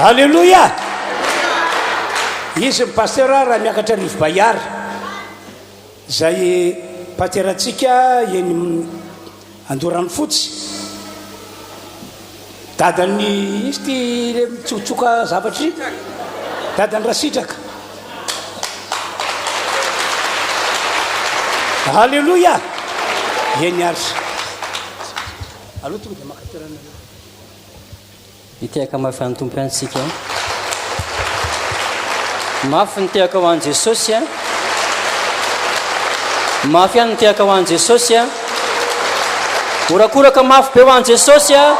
Alléluia! Izy ny pasteur raha miakatra Rivo Bayard izay paterantsika eny Andoranofotsy. Dadan'ny izy ty le mitsotsoka zavatra ry. Dadan'ny Rasitraka. Alléluia! Eny ary. Aleo tonga dia maka toerana. Hitehaka mafy an'ny Tompo ihany isika. Mafy ny tehaka ho an'i Jesosy a. Mafy ihany ny tehaka ho an'i Jesosy a. Horakoraka mafy be ho an'i Jesosy a.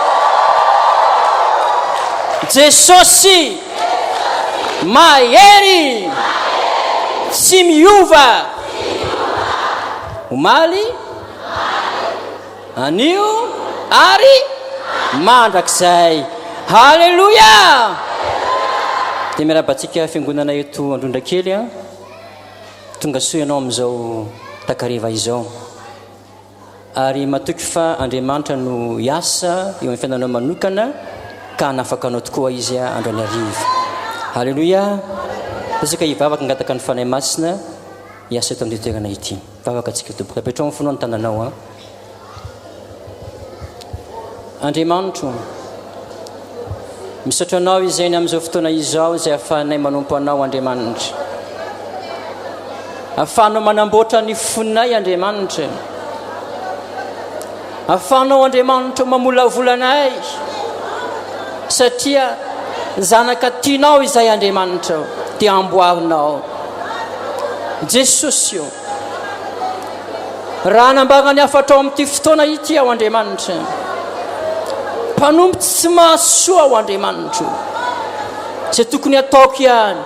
Jesosy mahery tsy miova omaly Anio ary mandrakizay. Haleloia! Dia miarahaba antsika fiangonana eto Androndrakely a. Tonga soa ianao amin'izao takariva izao. Ary matoky fa Andriamanitra no hiasa eo amin'ny fiainanao manokana ka hanafaka anao tokoa Izy androany hariva. Haleloia! Isika hivavaka hangataka ny Fanahy Masina hiasa eto amin'ity toerana ity. Vavaka antsika tompoko. Apetraho amin'ny fonao ny tananao an. Andriamanitro, misaotra anao izay ny amin'izao fotoana izao izay ahafahanay manompo anao Andriamanitra. Ahafahanao manamboatra ny fonay Andriamanitra. Ahafahanao Andriamanitra mamolavola anay satria zanaka tianao izay Andriamanitra dia amboarinao. Jesosy ô, raha nambara ny hafatrao amin'ity fotoana ity aho Andriamanitra, mpanompo tsy mahasoa aho Andriamanitro, izay tokony hataoko ihany,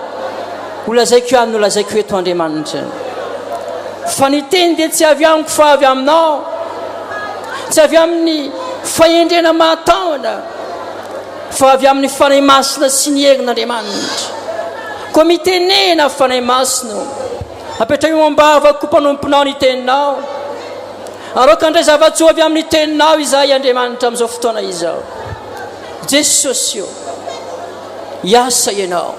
holazaiko ihany no lazaiko eto Andriamanitra. Fa ny teny dia tsy avy amiko fa avy aminao, tsy avy amin'ny fahendrena mahataona, fa avy amin'ny Fanahy Masina sy ny herin'Andriamanitra. Koa mitenena Fanahy Masina ô, apetraho eo am-bavako mpanomponao ny teninao, ary aoka handray zava-tsoa avy amin'ny teninao izahay Andriamanitra amin'izao fotoana izao. Jesosy ô, hiasa Ianao.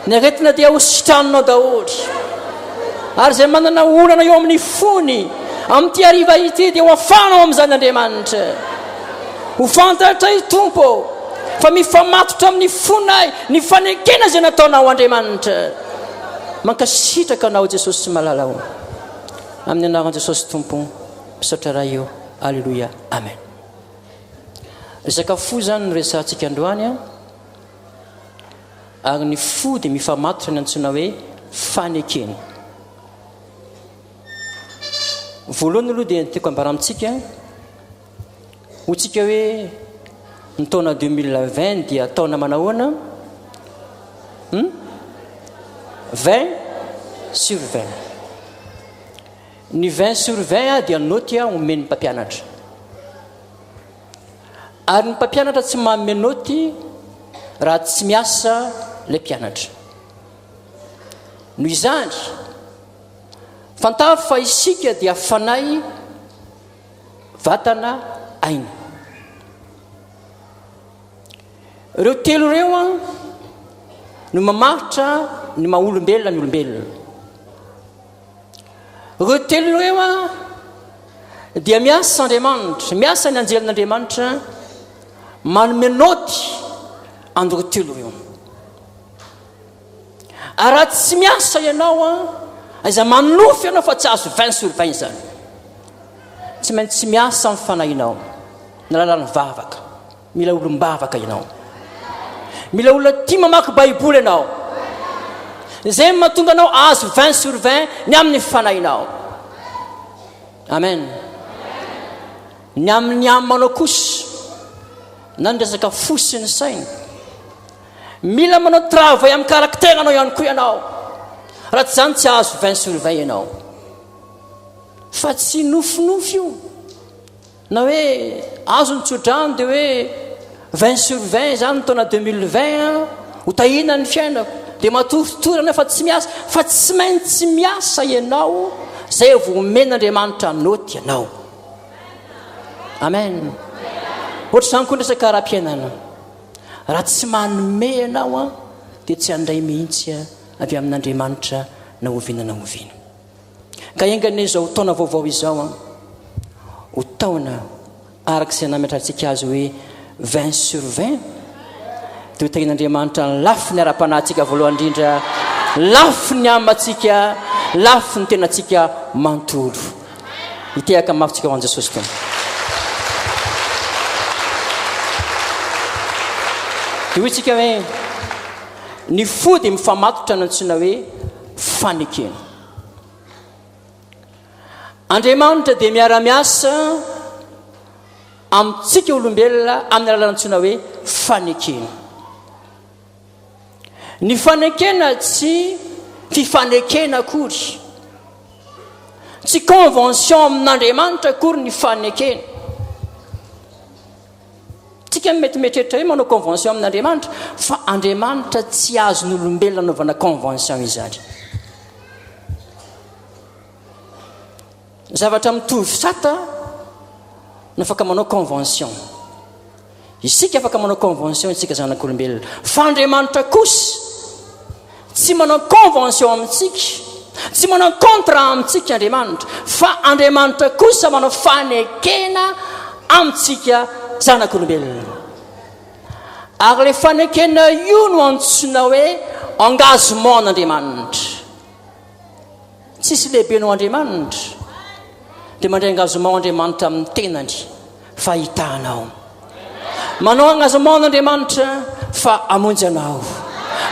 Ny aretina dia ho sitraninao daholo. Ary izay manana olana eo amin'ny fony amin'ity hariva ity dia ho afahanao amin'izany Andriamanitra. Ho fantatray Tompo ô, fa mifamatotra amin'ny fonay ny fanekena izay nataonao Andriamanitra. Mankasitraka Anao Jesosy malala ô. Amin'ny anaran'i Jesosy Tompo, misaotra Ray ô. Aleloia. Amen. Resaka fo izany no resahantsika androany an. Ary ny fo dia mifamatotra ny antsoina hoe fanekena. Voalohany aloha dia tiako ambara amintsika hotsika hoe ny taona 2020 dia taona manahoana? Hmm? 20 sur 20. Ny 20 sur 20 dia naoty omen'ny mpampianatra. Ary ny mpampianatra tsy manome naoty raha tsy miasa ilay mpianatra. Noho izany, fantaro fa isika dia fanahy, vatana, aina. Ireo telo ireo an, no mamaritra ny maha olombelona ny olombelona. Ireo telo ireo an, dia miasa Andriamanitra, miasa ny anjelin'Andriamanitra manome naoty an'ireo telo ireo. Ary raha tsy miasa ianao an, aiza manonofy ianao fa tsy azo 20 sur 20 izany. Tsy maintsy miasa amin'ny fanahinao, ny alalan'ny vavaka. Mila olom-bavaka ianao. Mila olona tia mamaky Baiboly ianao. Izay no mahatonga anao azo 20 sur 20 ny amin'ny fanahinao. Amen. Ny amin'ny amanao kosa, na ny resaka fo sy ny saina, mila manao travail amin'ny caractère anao ihany koa ianao. Raha tsy izany tsy azo 20 sur 20 ianao. Fa tsy nofinofy io. Na hoe azo ny tsodrano dia hoe 20 sur 20 izany ny taona 2020 an, ho tahiana ny fiainako. Dia matoritory ianao fa tsy miasa, fa tsy maintsy miasa ianao izay vao omen'Andriamanitra naoty ianao. Amen. Ohatr'izany koa ny resaka ara-piainana. Raha tsy manome ianao an, dia tsy handray mihitsy avy amin'Andriamanitra na oviana na oviana. Ka enga anie izao taona vaovao izao an, ho taona araka izay nametrahantsika azy hoe 20 sur 20, dia ho tahian'Andriamanitra ny lafiny ara-panahintsika voalohany indrindra, lafiny amantsika, lafiny tenantsika manontolo. Hitehaka mafy tsika ho an'i Jesosy Tompo. Dia hoy tsika hoe ny fo dia mifamatotra ny antsoina hoe fanekena. Andriamanitra dia miara-miasa amintsika olombelona amin'ny alalan'ny antsoina hoe fanekena. Ny fanekena tsy fifanekena akory. Tsy convention amin'Andriamanitra akory ny fanekena. Tsika mety mieritreritra hoe manao convention amin'Andriamanitra, fa Andriamanitra tsy azon'olombelona anaovana convention izany. Zavatra mitovy sata no afaka manao convention. Isika afaka manao convention isika zanak'olombelona. Fa Andriamanitra kosa tsy manao convention amintsika, tsy manao contrat amintsika Andriamanitra, fa Andriamanitra kosa manao fanekena amintsika zanak'olombelona. Ary ilay fanekena io no antsoina hoe engagement an'Andriamanitra. Tsisy lehibe noho Andriamanitra. Dia mandray engagement Andriamanitra amin'ny tenany fa hitaha anao. Manao engagement an'Andriamanitra fa hamonjy anao.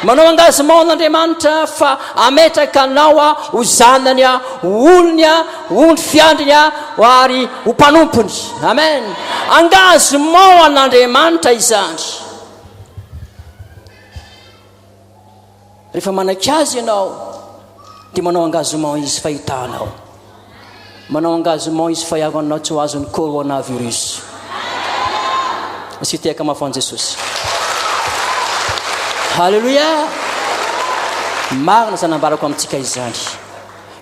Manao engagement an'Andriamanitra fa hametraka anao ho zanany, ho olony, ho ondry fiandriny ary ho mpanompony. Amen. Engagement an'Andriamanitra izany. Rehefa manaiky azy ianao dia manao engagement izy fa hitaha anao. Manao engagement izy fa hiaro anao tsy ho azon'ny coronavirus. Asio tehaka mafy an'i Jesosy. Haleloia! Marina izany ambarako amintsika izany.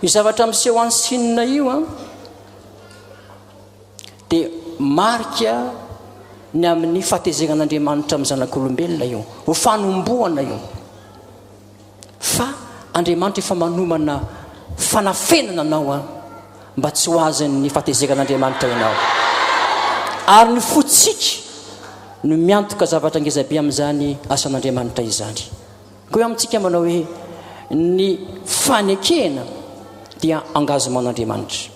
Io zavatra miseho any Chine io an, dia marika ny amin'ny fahatezeran'Andriamanitra amin'ny zanak'olombelona io, ho fanombohana io. Fa Andriamanitra efa manomana fanafenana anao an, mba tsy ho azon'ny fahatezeran'Andriamanitra ianao. Ary ny fontsika no miantoka zavatra ngezabe amin'izany asan'Andriamanitra izany. Koa amintsika manao hoe ny fanekena dia engagement an'Andriamanitra.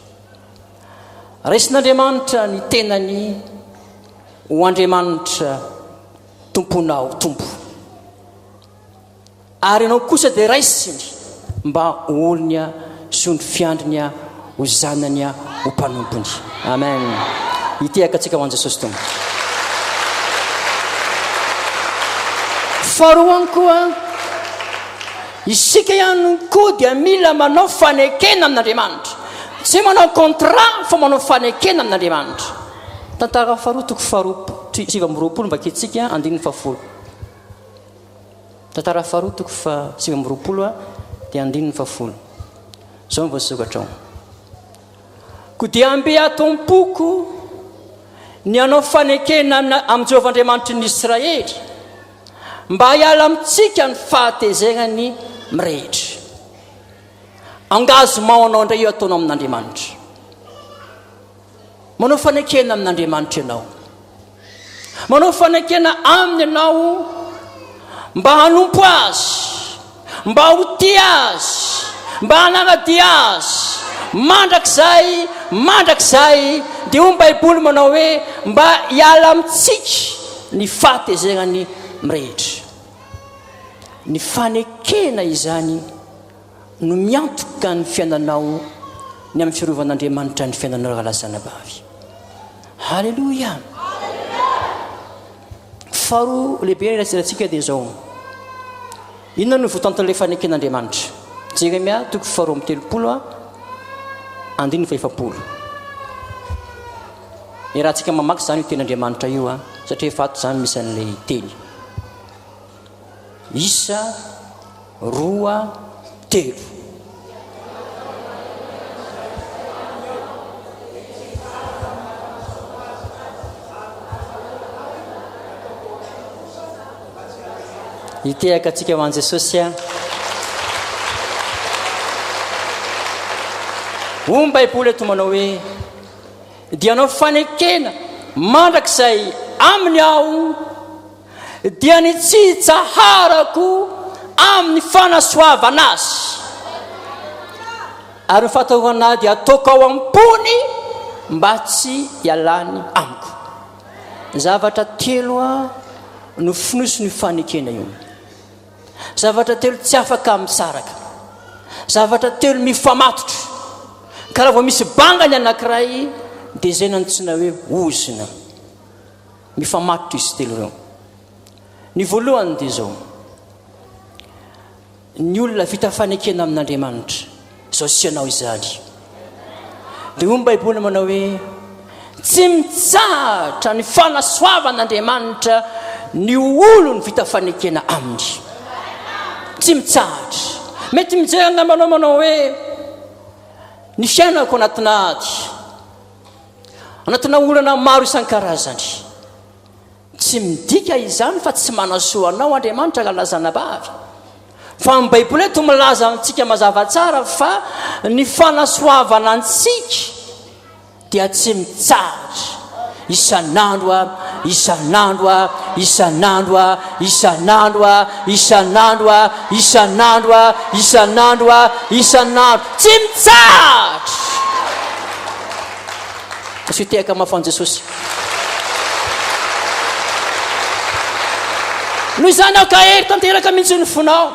Raisin'Andriamanitra ny tenany ho Andriamanitra Tomponao, Tompo. Ary ianao kosa dia raisiny mba ho olony sy ondry fiandriny, ho zanany, ho mpanompony. Amen. Hitehaka antsika ho an'i Jesosy Tompo. Faharoa koa, isika ihany koa dia mila manao fanekena amin'Andriamanitra. Tsy hoe manao contrat fa manao fanekena amin'Andriamanitra. Tantara faharoa toko faharoa 29 vakintsika andininy fahafolo. Tantara faharoa toko faha 29 dia andininy fahafolo. Izao no voasokatra ao. Koa dia ambe ato am-poko ny hanao fanekena amin'i Jehovah Andriamanitry ny Israely mba hiala amintsika ny fahatezerany mirehitra. Engagement anao indray io ataonao amin'Andriamanitra. Manao fanekena amin'Andriamanitra ianao. Manao fanekena aminy ianao mba hanompo azy, mba ho tia azy, mba hanara-dia azy mandrakizay mandrakizay. Dia hoy ny Baiboly manao hoe mba hiala amintsika ny fahatezerany mirehitra. Ny fanekena izany no miantoka ny fiainanao ny amin'ny fiarovan'Andriamanitra ny fiainanao rahalahy sy anabavy. Haleloia! Faharoa lehibe ilaintsika dia izao. Inona no votantin'ilay faneken'Andriamanitra? Jeremia toko faharoa amby 30 a andininy fahefapolo. Iarahantsika mamaky izany io tenin'Andriamanitra io a, satria efa ato izany misy an'ilay teny. Isa roa telo. Hitehaka antsika ho an'i Jesosy a. Hoy ny Baiboly eto manao hoe, Dia hanao fanekena mandrakizay aminy aho, dia ny tsy hitsaharako amin'ny fanasoavana azy. Ary ny fahatahorana ahy dia ataoko ao am-pony mba tsy hialany amiko. Zavatra telo no fonosin'io fanekena io. Zavatra telo tsy afaka misaraka. Zavatra telo mifamatotra. Ka raha vao misy banga ny anankiray dia izay no antsoina hoe ozona. Mifamatotra izy telo ireo. Ny voalohany dia izao. Ny olona vita fanekena amin'Andriamanitra, izao sy ianao izany. Dia hoy ny Baiboly manao hoe, tsy mitsahatra ny fanasoavan'Andriamanitra ny olony vita fanekena aminy. Tsy mitsahatra. Mety mijery ny namanao manao hoe, ny fiainako anatina ady, anatina olana maro isan-karazany. Tsy midika izany fa tsy manasoa anao Andriamanitra rahalahy zanabavy. Fa ny Baiboly eto milaza amintsika mazava tsara fa ny fanasoavana antsika dia tsy mitsahatra isan'andro a, isan'andro a, isan'andro a, isan'andro a, isan'andro a, isan'andro a, isan'andro a, isan'andro. Tsy mitsahatra! Asio tehaka mafy an'i Jesosy. Noho izany aoka hahery tanteraka mihitsy ny fonao.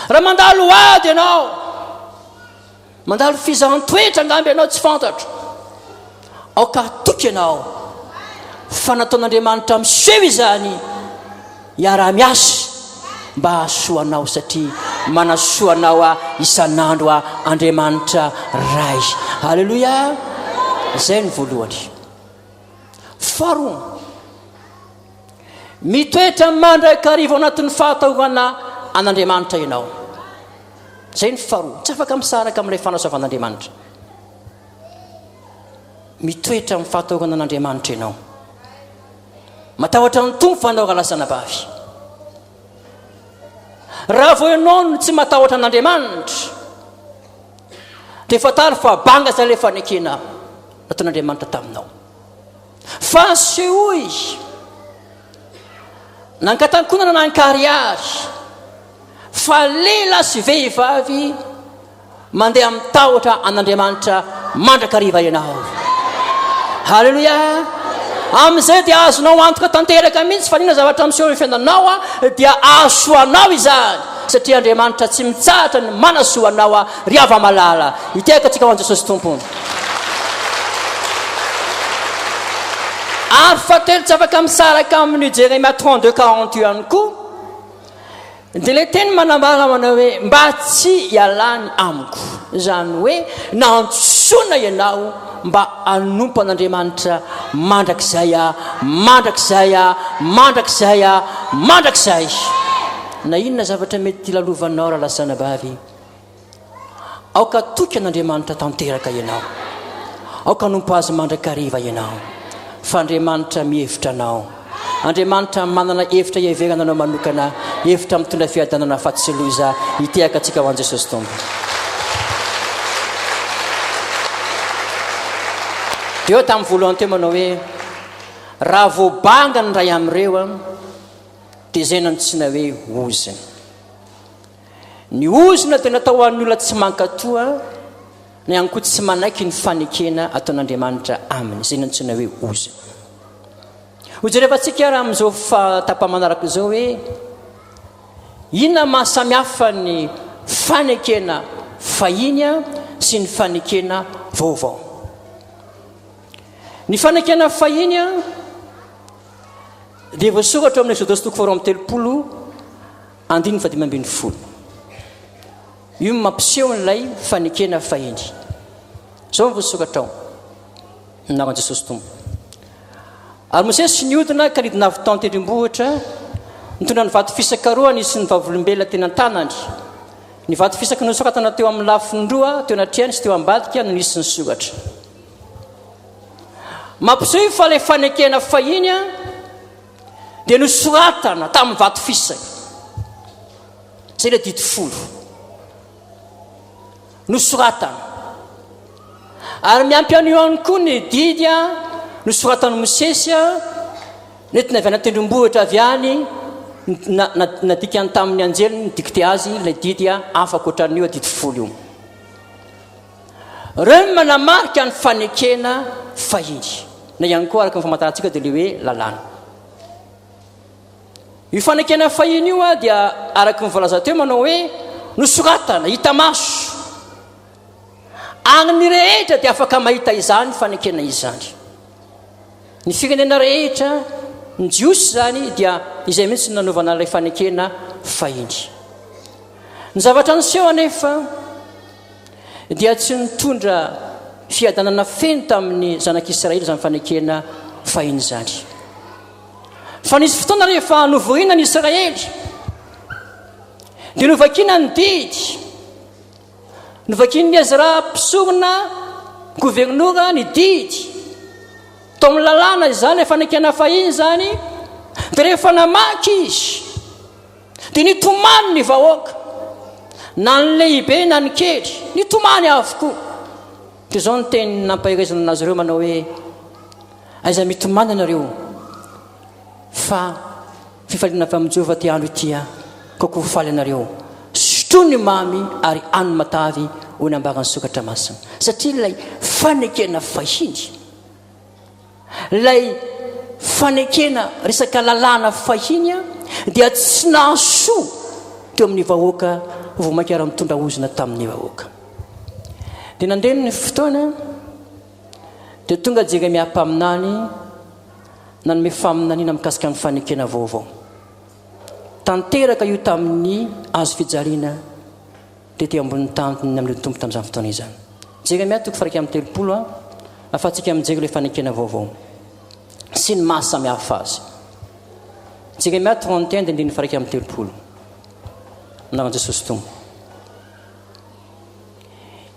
Raha mandalo ady ianao, mandalo fizahan-toetra angamba ianao tsy fantatro. Aoka hatoky ianao fa nataon'Andriamanitra miseho izany hiaraha-miasa mba hahasoa anao satria manasoa anao aho isan'andro aho Andriamanitra Ray. Aleloia! Izay ny voalohany. Faharoa, mitoetra mandrakariva ao anatin'ny fahatahorana an'Andriamanitra ianao. Izay ny faharoa, tsy afaka misaraka amin'ilay fanasoavan'Andriamanitra. Mitoetra amin'ny fahatahorana an'Andriamanitra ianao. Matahotra ny Tompo va ianao rahalahy sy anabavy? Raha vao ianao no tsy matahotra an'Andriamanitra, dia fantaro fa banga izay ilay fanekena nataon'Andriamanitra taminao. Fa asehoy nankatankonana na ankarihary fa lehilahy sy vehivavy Mandeha amin'ny tahotra an'Andriamanitra mandrakariva ianao. Haleloia! Amin'izay dia azonao antoka tanteraka mihitsy fa n'inona zavatra miseho amin'ny fiainanao dia ahasoa anao izany, satria Andriamanitra tsy mitsahatra ny manasoa anao ry hava-malala. Hitehaka antsika ho an'i Jesosy Tompo. Ary fahatelo tsy afaka misaraka amin'io Jeremia 32 40 io ihany koa, Dia ilay teny manambara manao hoe mba tsy hialany amiko. Izany hoe nantsoina ianao mba hanompo an'Andriamanitra mandrakizay a, mandrakizay a, mandrakizay a, mandrakizay. Na inona zavatra mety hilalovanao rahalahy sy anabavy. Aoka hatoky an'Andriamanitra tanteraka ianao. Aoka hanompo Azy mandrakariva ianao. Fa Andriamanitra mihevitra anao. Andriamanitra manana hevitra hiheverana anao manokana, hevitra mitondra fiadanana fa tsy loza. Hitehaka antsika ho an'i Jesosy Tompo. Teo tamin'ny voalohany teo manao hoe raha voabanga ny iray amin'ireo dia izay no antsoina hoe ozona. Ny ozona dia natao ho an'ny olona tsy mankatoa na ihany koa tsy manaiky ny fanekena ataon'Andriamanitra aminy. Izay no antsoina hoe ozona. Hojerevantsika ary amin'izao tapa-manaraka izao hoe inona maha samy hafa ny fanekena fahiny sy ny fanekena vaovao. Ny fanekena fahiny dia voasoratra ao amin'ny Eksodosy toko faharoa amby 30 Andininy fahadimy ambin'ny folo. Io no mampiseho an'ilay fanekena fahiny. Izao no voasoratra ao, Ny anaran'i Jesosy Tompo. Ary Mosesy nihodina ka nidina avy tao an-tendrombohitra, nitondra ny vato fisaka roa nisy ny vavolombelona teny an-tanany. Ny vato fisaka nosoratana teo amin'ny lafiny roa, teo anatrehany sy teo ambadika, no nisy ny soratra. Mampiseho io fa ilay fanekena fahiny. dia nosoratana tamin'ny vato fisaka. Izay ilay didy folo. Nosoratana. Ary miampy an'io ihany koa ny didy nosoratan'i Mosesy nentina avy any an-tendrombohitra avy any, nadikany tamin'ny anjely nidikte azy ilay didy hafa ankoatran'io didy folo io. Ireo no manamarika ny fanekena fahiny, na ihany koa araka ny famantarantsika dia ilay hoe lalàna. Io fanekena fahiny io dia araka ny voalaza teo manao hoe nosoratana, hita maso. Ary ny rehetra dia afaka mahita izany fanekena izany. Ny firenena rehetra, ny Jiosy izany dia izay mihitsy no nanaovana ilay fanekena fahiny. Ny zavatra niseho anefa dia tsy nitondra fiadanana feno tamin'ny zanak'Israely izany fanekena fahiny izany. Fa nisy fotoana rehefa novorina ny Israely dia novakiana ny didy, novakian'i Ezra mpisorona governora ny didy tao amin'ny lalàna izany, ilay fanekena fahiny izany, dia rehefa namaky izy Dia nitomany ny vahoaka, na ny lehibe na ny kely, nitomany avokoa. Dia izao ny teny nampaherezana azy ireo manao hoe, Aiza mitomany ianareo, fa fifaliana avy amin'i Jehovah ity andro ity, koa ho faly ianareo. Sotroy ny mamy ary hano ny matavy, hoy ny ambaran'ny Sokatra Masina. Satria ilay fanekena fahiny. Ilay fanekena resaka lalàna fahiny dia tsy nahasoa teo amin'ny vahoaka vao mainka ary nitondra ozona tamin'ny vahoaka. Dia nandeha ny fotoana dia tonga Jeremia mpaminany nanome faminaniana mikasika ny fanekena vaovao. Tanteraka io tamin'ny hazo fijaliana tety ambonin'ny tany ny amin'ireo Tompo tamin'izany fotoana izany. Jeremia toko faha 31 a, ahafahantsika mijery ilay fanekena vaovao sy ny maha samy hafa azy. Jeremia 31 dia andininy faha 31. Anaran'i Jesosy Tompo.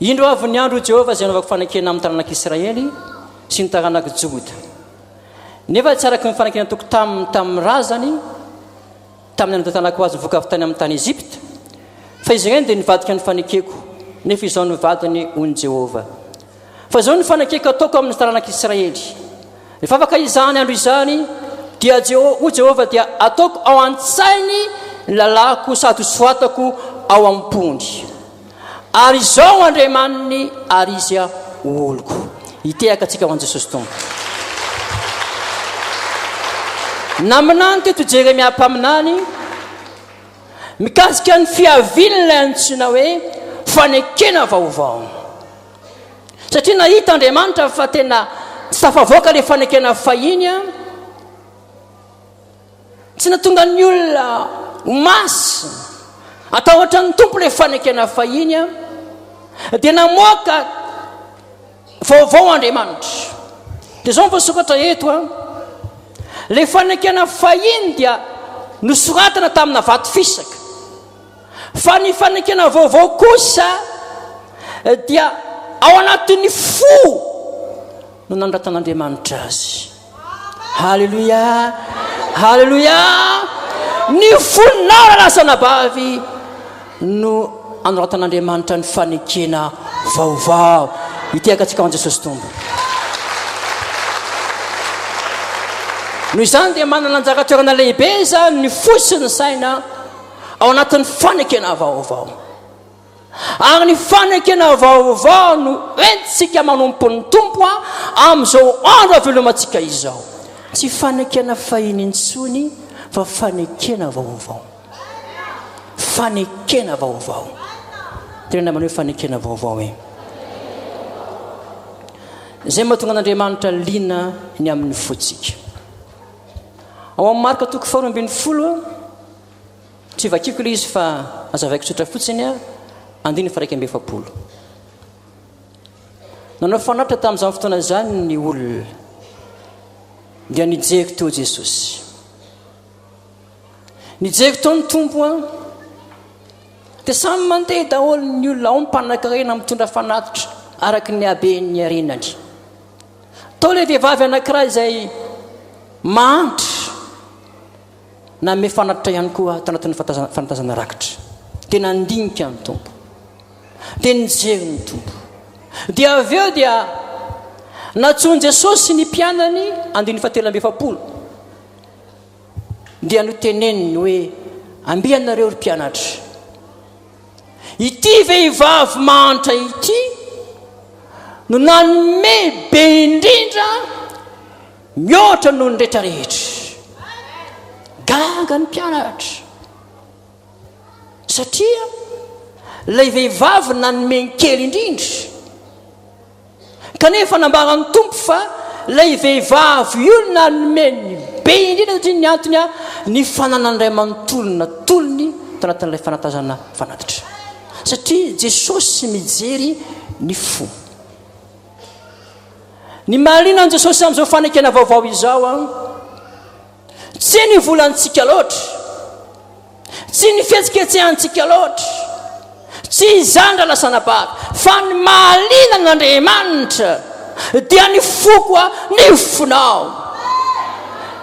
Indro avy ny andro Jehovah izay hanaovako fanekena amin'ny taranak'Israely sy ny taranak'i Joda. Nefa tsy araka ny fanekena toko taminy tamin'ny razany, tamin'ny nanontanako azy nivoaka avy tany amin'ny tany Egypta, fa izy ireny dia nivadika ny fanekeko, nefa izao no vadiny, hoy ny Jehovah. Fa izao no fanekeko ataoko amin'ny taranak'Israely, rehefa afaka izany andro izany, dia hoy Jehovah, dia ataoko ao an-tsainy ny lalàko sady hosoratako ao am-pony. Ary izao Andriamaniny, ary izy ho oloko. Hitehaka antsika ho an'i Jesosy Tompo. Naminany teto Jeremia mpaminany mikasika ny fiavian'ilay antsoina hoe fanekena vaovao. Satria nahita Andriamanitra fa tena tsy tafavoaka ilay fanekena fahiny an. Tsy nahatonga ny olona ho masina, hatahotra ny Tompo ilay fanekena fahiny an, dia namoaka vaovao Andriamanitra. Dia izao no voasokatra eto an, ilay fanekena fahiny dia nosoratana tamina vato fisaka, fa ny fanekena vaovao kosa dia ao anatin'ny fo no nanoratan'Andriamanitra azy. Haleloia! Haleloia! Ny fonao rahalahy sy anabavy no anoratan'Andriamanitra ny fanekena vaovao. Hitehaka antsika ho an'i Jesosy Tompo. Noho izany dia manana anjara toerana lehibe izany ny fo sy ny saina ao anatin'ny fanekena vaovao. Ary ny fanekena vaovao no entintsika manompo ny Tompo amin'izao andro havelomantsika izao. Tsy fanekena fahiny intsony fa fanekena vaovao. Fanekena vaovao. Tena namana hoe fanekena vaovao e. Izay mahatonga an'Andriamanitra liana ny amin'ny fontsika. Ao amin'ny Marka toko faharoa 12 Tsy vakiako ilay izy fa hazavaiko tsotra fotsiny a, andininy faha 41. Nanao fanatitra tamin'izany fotoana izany ny olona. Dia nijery teo Jesosy. Nijery teo ny Tompo a. Dia samy mandeha daholo ny olona, ao ny mpanankarena mitondra fanatitra araka ny haben'ny harenany. Tao ilay vehivavy anankiray izay mahantra. Nanome fanatitra ihany koa tao anatin'ny fanatazana rakitra. Dia nandinika ny Tompo. Dia nijery ny Tompo. Dia avy eo dia nantsoin'i Jesosy ny mpianany, andininy fahatelo amby efapolo. Dia noteneniny hoe, Amby ianareo ry mpianatra. Ity vehivavy mahantra ity no nanome be indrindra mihoatra noho ny rehetra rehetra. Gaga ny mpianatra satria ilay vehivavy nanome ny kely indrindra. Kanefa nambaran'ny Tompo fa ilay vehivavy io no nanome ny be indrindra satria ny antony ny fananany iray manontolo natolony tao anatin'ilay fanatazana fanatitra. Satria Jesosy mijery ny fo. Ny mahaliana an'i Jesosy amin'izao fanekena vaovao izao an, tsy ny volantsika loatra, tsy ny fihetsiketsehantsika loatra, tsy izany raha lasa anabavy, fa ny mahaliana an'Andriamanitra dia ny foko a, ny fonao.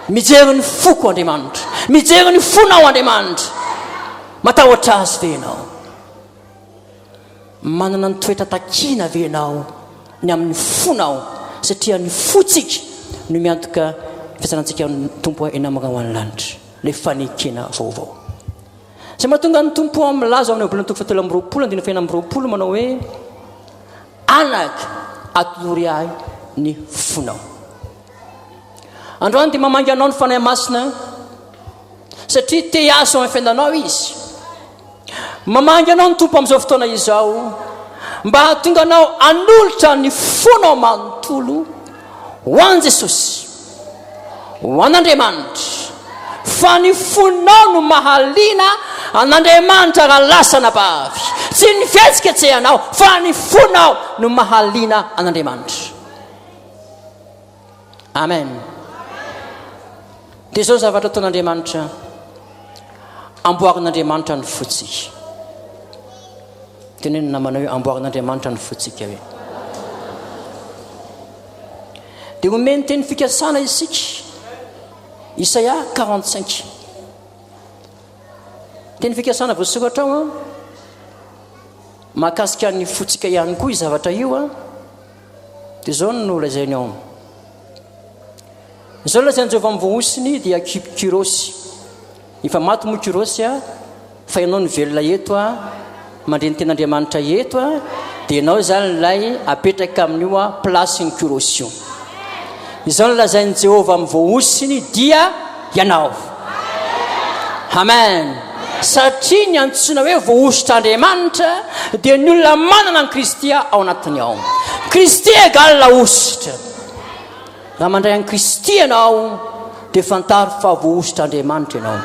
Mijery ny foko Andriamanitra, mijery ny fonao Andriamanitra. Matahotra Azy ve ianao? Manana ny toetra takiana ve ianao ny amin'ny fonao? Satria ny fontsika no miantoka ny fitsarantsika ny Tompo eny amin'ny rahona lanitra, ilay fanekena vaovao. Izay mahatonga ny Tompo milaza ao amin'ny Ohabolana toko fahatelo amby roapolo andininy fahenina amby roapolo manao hoe, Anaka, atolory ahy ny fonao. Androany dia mamangy anao ny Fanahy Masina satria te hiasa ao amin'ny fiainanao Izy. Mamangy anao ny Tompo amin'izao fotoana izao mba hahatonga anao hanolotra ny fonao manontolo ho an'i Jesosy, ho an'Andriamanitra, fa ny fonao no mahaliana an'Andriamanitra raha lasa anabavy. Tsy ny fihetsiketsehanao fa ny fonao no mahaliana an'Andriamanitra. Amen. Dia izao zavatra ataon'Andriamanitra, amboarin'Andriamanitra ny fontsika. Teneno ny namanao hoe amboarin'Andriamanitra ny fontsika hoe. Dia omeny teny fikasana isika. Isaia 45. Teny fikasana voasoratra ao an. Mahakasika ny fontsika ihany koa io zavatra io an. Dia izao no lazainy ao. Izao no lazain'i Jehovah amin'ny voahosony dia Kyrosy. Efa maty moa Kyrosy a, fa ianao no velona eto a, mandre ny tenin'Andriamanitra eto a, dia ianao izany ilay apetraka amin'io a place-n'i Kyrosy io. Izao no lazain'i Jehovah amin'ny voahosony dia ianao. Amen. Satria ny antsoina hoe voahosotr'Andriamanitra dia ny olona manana an'i Kristy ao anatiny ao. Kristy égale hosotra. Raha mandray an'i Kristy ianao dia fantaro fa voahosotr'Andriamanitra ianao.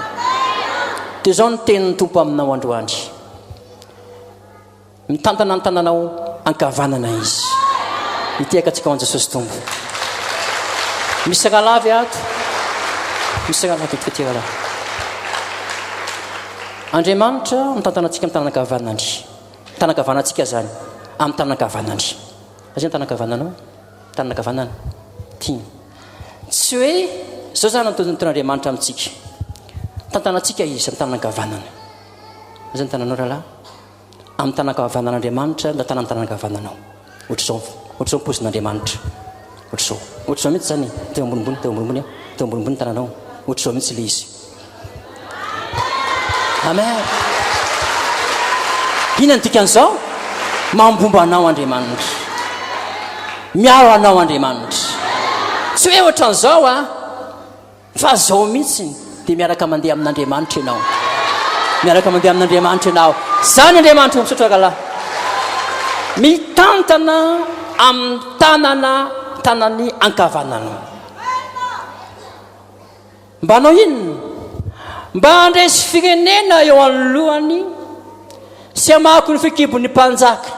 Dia izao ny tenin'ny Tompo aminao androany. Mitantana ny tananao ankavanana Izy. Hitehaka antsika ho an'i Jesosy Tompo. Misy rahalahy ve ato? Misy rahalahy vetivety ty rahalahy. Andriamanitra mitantana antsika amin'ny tanana ankavanany. Tanana ankavanantsika izany, amin'ny tanana ankavanany. Aiza ny tanana ankavananao? Tanana ankavanana. Tiany. Tsy hoe izao izany no ataon'Andriamanitra amintsika. Mitantana antsika Izy amin'ny tanana ankavanana. Aiza ny tananao rahalahy? Amin'ny tanan-kavanan'Andriamanitra na tanan tanan-kavananao. Ohatr'izao, ohatr'izao ny pozin'Andriamanitra. Ohatr'izao. Ohatr'izao mihitsy izany e. Teo ambonimbony, teo ambonimbony, teo ambonimbony ny tananao. Ohatr'izao mihitsy ilay izy. Amen. Inona ny dikan'izao? Mambomba anao Andriamanitra. Miaro anao Andriamanitra. Tsy hoe ohatran'izao a. Fa zao mihitsy dia miaraka mandeha amin'Andriamanitra ianao. Miaraka mandeha amin'Andriamanitra ianao. Zany Andriamanitra misaotra rahalahy. Mitantana amin'ny tanana tanany ankavanana. Mba hanao inona? Mba handresy firenena eo anoloany sy hamako ny fikibon'ny mpanjaka.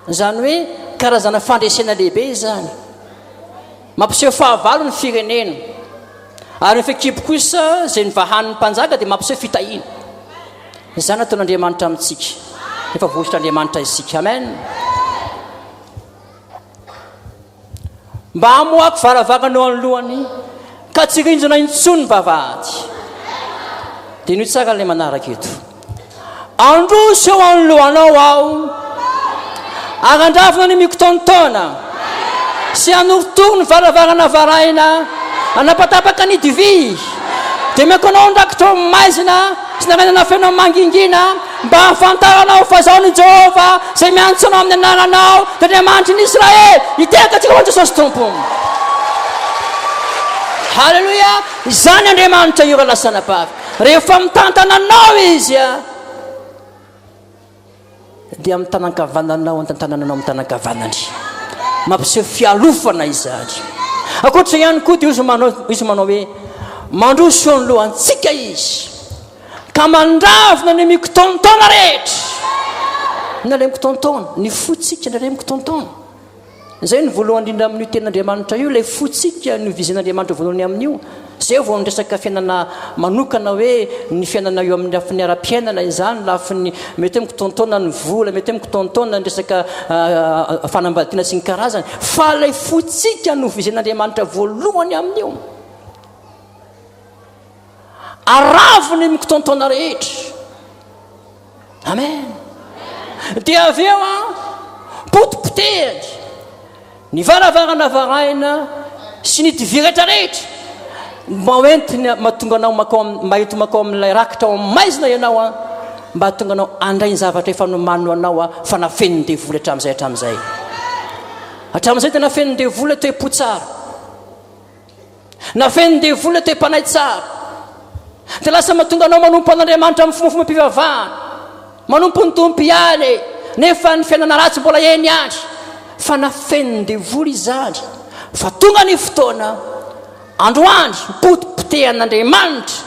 Izany hoe karazana fandresena lehibe izany. Mampiseho fahavalo ny firenena. Ary ny fehikibo kosa izay novahan'ny mpanjaka dia mampiseho fitahiana. Izany nataon'Andriamanitra amintsika. Efa voahosotr'Andriamanitra isika. Amen. Mba hamoahako varavarana eo anoloany ka tsy rinjona intsony ny vavahady. Diniho tsara ilay manaraka eto. Handroso eo anoloanao aho, ary handravona ny mikotaontaona, sy hanorotoro ny varavarana varahina, hanapatapaka ny divy. Dia omeko anao ny rakitra ao amin'ny maizina sy ny harena feno amin'ny mangingina, mba hahafantaranao fa Izaho no Jehovah, izay miantso anao amin'ny anaranao, dia Andriamanitry ny Israely. Hiteraka antsika ho an'i Jesosy Tompo. Haleloia! Izany Andriamanitra io rahalahy sy anabavy. Rehefa mitantana anao Izy, dia amin'ny tanan-kavananao antantanana anao amin'ny tanan-kavanany. Mampiseho fialofana izany. Ankoatra ihany koa dia izy manao, izy manao hoe mandroso eo anoloantsika Izy ka mandravona ny mikotontaona rehetra. Inona ilay mikotontaona? Ny fontsika indraindray mikotontaona. Izay no voalohany indrindra amin'io tenin'Andriamanitra io, ilay fontsika no vizen'Andriamanitra voalohany amin'io. Izay vao ny resaka fiainana manokana hoe ny fiainana eo amin'ny lafiny ara-piainana izany, lafiny mety hoe mikotontaona ny vola, mety hoe mikotontaona ny resaka fanambadiana sy ny karazany, fa ilay fontsika no vizen'Andriamanitra voalohany amin'io. Aravo ny mikotontaona rehetra. Amen. Dia avy eo an, potipotehany ny varavarana varahina sy ny divi rehetra rehetra mba hoentiny mahatonga anao makao mba ento makao amin'ilay rakitra ao amin'ny maizina ianao an, mba hahatonga anao handray ny zavatra efa nomaniny ho anao an, fa nafenin'ny devoly hatramin'izay hatramin'izay. Hatramin'izay dia nafenin'ny devoly toe-po tsara. Nafenin'ny devoly ilay toe-panahy tsara. Dia lasa mahatonga anao manompo an'Andriamanitra amin'ny fombafomba-pivavahana. Manompo ny Tompo ihany e! Nefa ny fiainana ratsy mbola eny ihany. Fa nafenin'ny devoly izany. Fa tonga ny fotoana, androany, potipotehan'Andriamanitra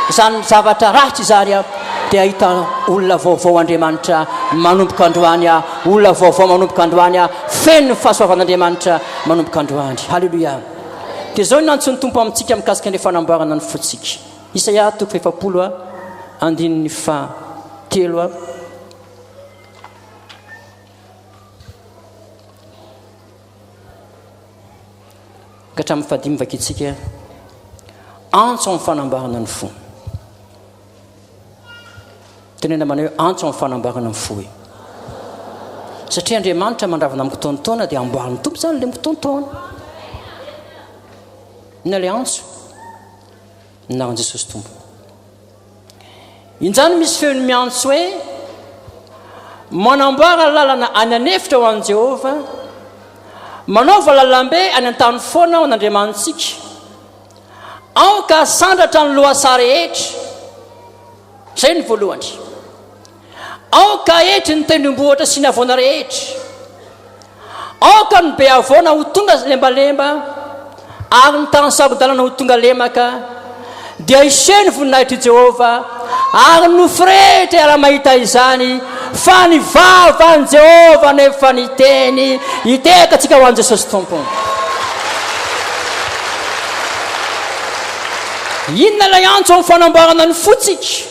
izany zavatra ratsy izany an, dia hahita olona vaovao Andriamanitra manomboka androany an, olona vaovao manomboka androany an, feno ny fahasoavan'Andriamanitra manomboka androany. Haleloia! Dia izao no nantsoin'ny Tompo amintsika mikasika ny fanamboarana ny fontsika. Isaia toko fahefapolo a, andininy fahatelo a. Ka hatramin'ny fahadimy vakintsika. Antso amin'ny fanamboarana ny fo. Tenena manao hoe antso amin'ny fanamboarana ny fo e. Satria Andriamanitra mandravona mikitaontaona dia amboarin'ny Tompo izany ilay mikitaontaona. Inona ilay antso? Ny anaran'i Jesosy Tompo. Injany misy feony miantso hoe manamboara lalana any an'efitra ho an'i Jehovah, manaova lalambe any an-tany foana ho an'Andriamanitsika. Aoka hasandratra ny lohasaha rehetra. Izay no voalohany. Aoka haetry ny tendrombohitra sy ny havoana rehetra. Aoka ny be havoana ho tonga lembalemba, ary ny tany saro-dalana ho tonga lemaka. Dia hiseho ny voninahitr'i Jehovah, ary ny nofo rehetra hiara-mahita izany, fa ny vavan'i Jehovah no efa niteny. Hitehaka antsika ho an'i Jesosy Tompo. Inona ilay antso amin'ny fanamboarana ny fontsika?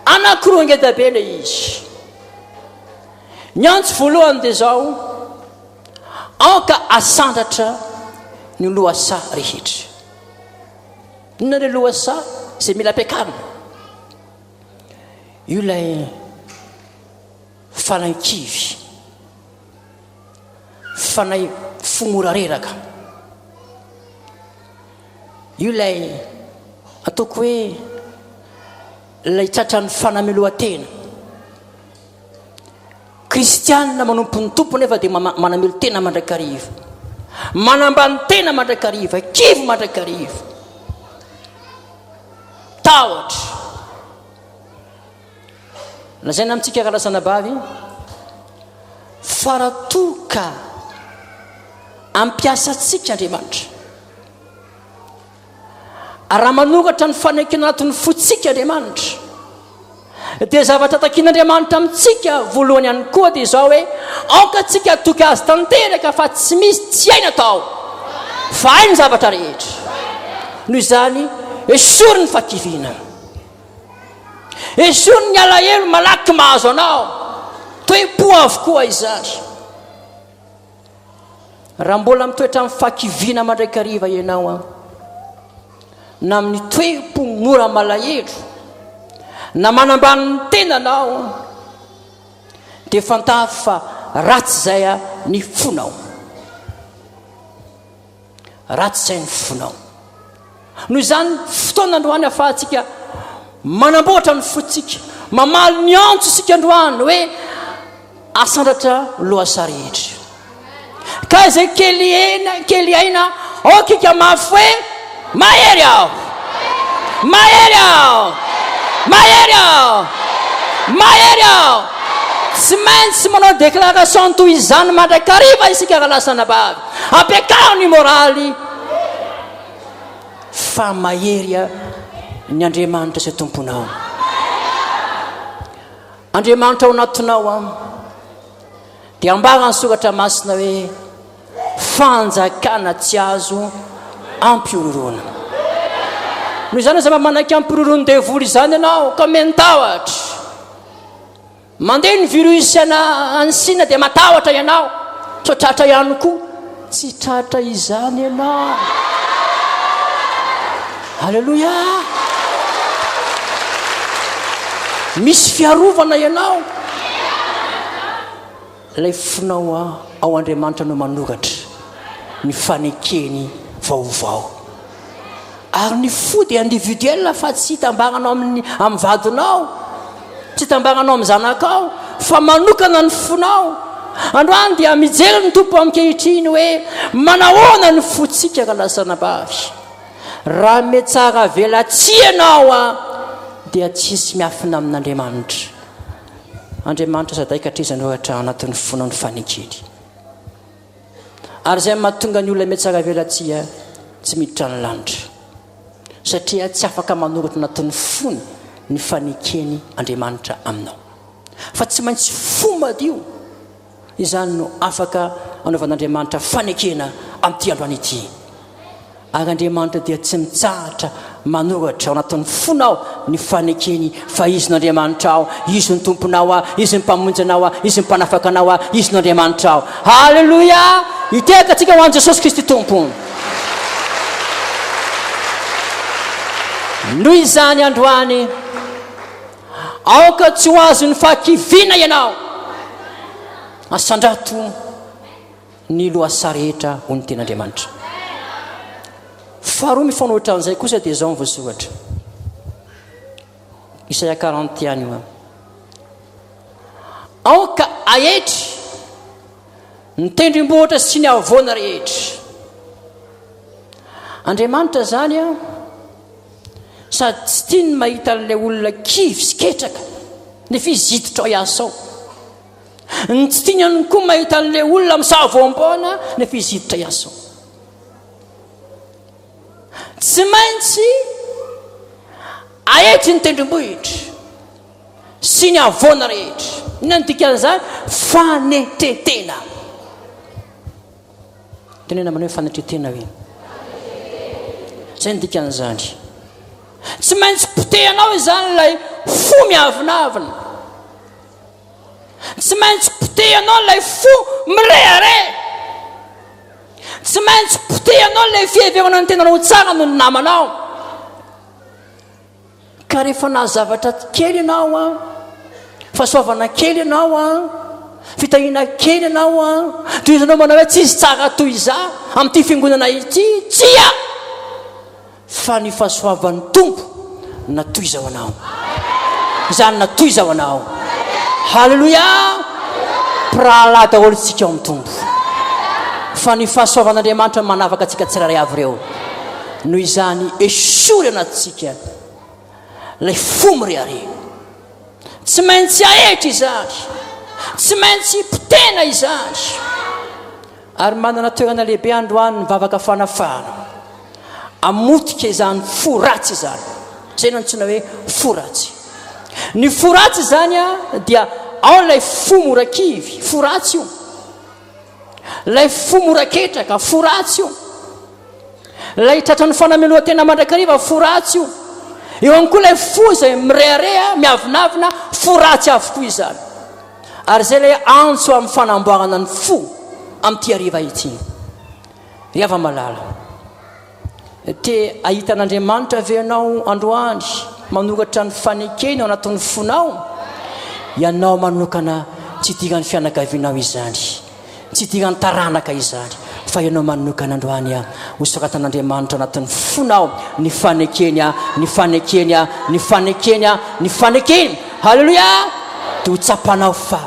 Anankiroa ngeda be ilay izy. Ny antso voalohany dia izao, aoka asandratra ny lohasaha rehetra. Inona ilay lohasaha izay mila ampiakarina? Io ilay fanahy-kivy, fanahy fo mora reraka. Io ilay ataoko hoe ilay tratran'ny fanamelohan-tena. Kristianina manompo ny Tompo nefa dia manamelo-tena mandrakariva. Manambany tena mandrakariva, kivy mandrakariva. Tahotra. Lazaina amintsika rahalahy sy anabavy fa raha toa ka ampiasa antsika Andriamanitra, ary raha manoratra ny fanekena anatin'ny fontsika Andriamanitra, dia zavatra takian'Andriamanitra amintsika voalohany ihany koa dia izao hoe aoka tsika hatoky azy tanteraka fa tsy misy tsy hainy atao fa hainy ny zavatra rehetra. Noho izany, esory ny fakiviana. Esory ny alahelo malaky mahazo anao. Toe-po avokoa izany. Raha mbola mitoetra amin'ny fahakiviana mandrakariva ianao an, na amin'ny toe-po mora malahelo, Na manambany ny tenanao dia fantaro fa ratsy izay ny fonao. Ratsy izay ny fonao. Noho izany, fotoana androany ahafahantsika manamboatra ny fontsika, mamaly ny antso isika androany hoe asandratra lohasaha rehetra. Ka izay kely aina, kely aina, aoka ika mafy hoe mahery aho! Mahery aho! Mahery aho! Mahery aho! Tsy maintsy manao déclaration toy izany mandrakariva isika rahalahy sy anabavy. Ampiakaro ny moraly fa mahery ny Andriamanitra izay Tomponao. Andriamanitra ao anatinao an, dia ambara ny soratra masina hoe fanjakana tsy azo ampihorohoroana. Noho izany aza mba manaiky ampihorohoroan'ny devoly izany ianao ka mentahotra. Mandeha ny virus ana any Sina dia matahotra ianao sao tratra ihany koa. Tsy tratra izany ianao. Aleloia! Misy fiarovana ianao. Ilay fonao ao Andriamanitra no manoratra ny fanekeny vaovao. Ary ny fo dia individuel fa tsy itambaranao amin'ny amin'ny vadinao, tsy itambaranao amin'ny zanakao, fa manokana ny fonao. Androany dia mijery ny Tompo ankehitriny hoe manahoana ny fontsika rahalahy sy anabavy. Raha metsara velatsihy ianao dia tsisy miafina amin'Andriamanitra. Andriamanitra sadaikatra izy hanoratra anatin'ny fonao ny fanekeny. Ary izay mahatonga ny olona mihatsaravelatsihy tsy miditra ny lanitra. Satria tsy afaka manoratra anatin'ny fony ny fanekeny Andriamanitra aminao. Fa tsy maintsy fo madio izany no afaka anaovan'Andriamanitra fanekena amin'ity androany ity. Ary Andriamanitra dia tsy mitsahatra manoratra ao anatin'ny fonao ny fanekeny fa Izy no Andriamanitrao, Izy no Tomponao, Izy no Mpamonjy anao, Izy no Mpanafaka anao, Izy no Andriamanitrao. Haleloia! Hitehaka antsika ho an'i Jesosy Kristy Tompo. Noho izany androany, aoka tsy ho azon'ny fahakiviana ianao. Asandrato ny lohasaha rehetra ho ny Tenin'Andriamanitra. Faharoa mifanohitra an'izay kosa dia izao ny voasoratra. Isaia 40 ihany io. Aoka aetry ny tendrombohitra sy ny havoana rehetra. Andriamanitra izany a sady tsy tiany ny mahita an'ilay olona kivy sy ketraka nefa izy hiditra ao hiasa ao. Ny tsy tiany ihany koa mahita an'ilay olona misavoampoana nefa izy hiditra hiasa ao. Tsy maintsy aetry ny tendrombohitra sy ny havoana rehetra. Inona ny dikan'izany? Fanetren-tena. Tenena manao hoe fanetren-tena hoe. Izay ny dikan'izany. Tsy maintsy potehanao izany ilay fo miavonavona. Tsy maintsy potehanao ilay fo mirehareha. Tsy maintsy potehanao ilay fiheverana ny tenanao ho tsara noho ny namanao. Ka rehefa nahazo zavatra kely ianao an, fahasoavana kely ianao an, fitahiana kely ianao an, tohizanao manao hoe tsisy tsara toy izaho amin'ity fiangonana ity. Tsia! Fa ny fahasoavan'ny Tompo natoiza ho anao. Izany natoiza ho anao. Haleloia! Mpirahalahy daholo isika ao amin'ny Tompo. Fa ny fahasoavan'Andriamanitra no manavaka antsika tsirairay avy ireo. Noho izany, esory anatintsika ilay fo mirehareha. Tsy maintsy ahetra izany. Tsy maintsy potehina izany. Ary manana toerana lehibe androany ny vavaka fanafahana. Hamotika izany fo ratsy izany. Izay no antsoina hoe fo ratsy. Ny fo ratsy izany dia ao ilay fo mora kivy, fo ratsy io. Ilay fo mora ketraka, fo ratsy io. Ilay tratran'ny fanamelohan-tena mandrakariva, fo ratsy io. Eo ihany koa ilay fo izay mirehareha, miavonavona, fo ratsy avokoa izany. Ary izay ilay antso amin'ny fanamboarana ny fo amin'ity hariva ity. Ry hava-malala, te hahita an'Andriamanitra ve ianao androany? manoratra ny fanekeny ao anatin'ny fonao, ianao manokana tsy idiran'ny fianakavianao izany, tsy idiran'ny taranaka izany, fa ianao manokana androany ho soratan'Andriamanitra ao anatin'ny fonao ny fanekeny, ny fanekeny, ny fanekeny, ny fanekeny. Haleloia! Dia ho tsapanao fa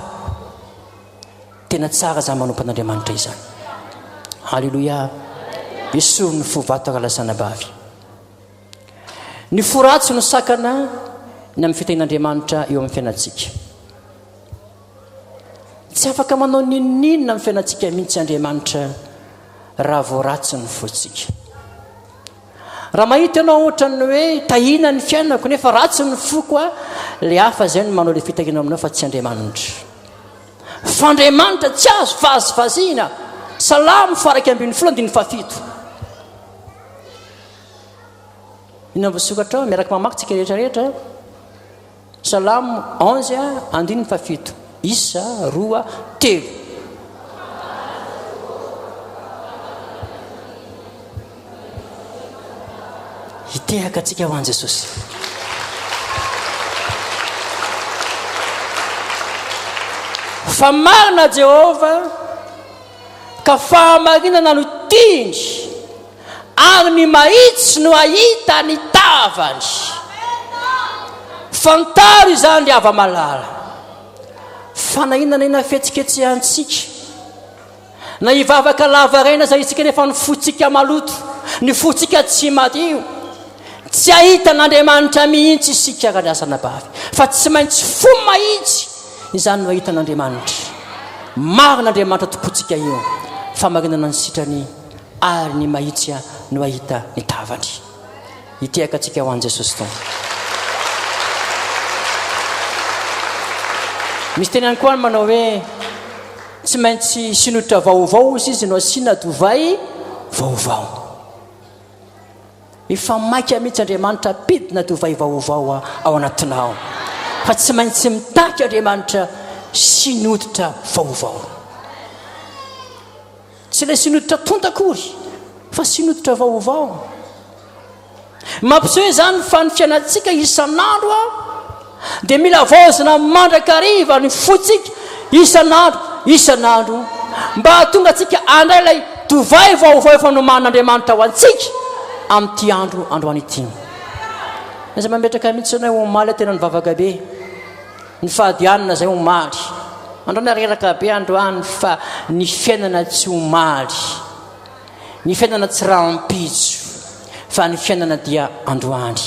Tena tsara izany manompo an'Andriamanitra izany. Haleloia. Esory ny fo vato rahalahy sy anabavy. Ny fo ratsy no sakana ny amin'ny fitahian'Andriamanitra eo amin'ny fiainantsika. Tsy afaka manao n'inon'inona amin'ny fiainantsika mihitsy Andriamanitra raha vao ratsy ny fontsika. Raha mahita ianao ohatran'ny hoe tahiana ny fiainako nefa ratsy ny foko a, le hafa izay no manao le fitahiana aminao fa tsy Andriamanitra. Fa Andriamanitra tsy azo vazivaziana. Salamo faha 11 andininy fahafito. Inona voasokatra ao? Miaraka mamaky tsika rehetra rehetra. Salamo 11 andininy fahafito. Isa, roa, telo. Hitehaka antsika ho an'i Jesosy. Fa marina Jehovah ka fahamarinana no tiany ary ny mahitsy no hahita ny tavany. Fantaro izany ry hava-malala fa na inona na inona fihetsiketsehantsika Na hivavaka lavareny aza isika nefa ny fontsika maloto, ny fontsika tsy madio. Tsy hahita an'Andriamanitra mihitsy isika raha ny anabavy, fa tsy maintsy fo mahitsy izany no hahita an'Andriamanitra. Marina Andriamanitra tompontsika io, fahamarinana ny sitrany ary ny mahitsy no hahita ny tavany. Hitehaka antsika ho an'i Jesosy Tompo. Misy teny ihany koa ny manao hoe Tsy maintsy sinotra vaovao hozy izy no asiana dovay vaovao. Efa maika mihitsy Andriamanitra hampidina dovay vaovao ao anatinao. Fa tsy maintsy mitaky Andriamanitra sinototra vaovao. Tsy ilay sinototra tonta akory fa sinototra vaovao. Mampiseho izany fa ny fiainantsika isan'andro dia mila havaozina mandrakariva ny fontsika isan'andro isan'andro mba hahatonga antsika handray ilay divay vaovao efa nomanin'Andriamanitra ho antsika amin'ity andro androany ity. Aza mametraka mihitsy ianao hoe omaly aho tena nivavaka be. Nifady hanina izay omaly. Androany aho reraka be androany fa ny fiainana tsy omaly. Ny fiainana tsy rahampitso fa ny fiainana dia androany.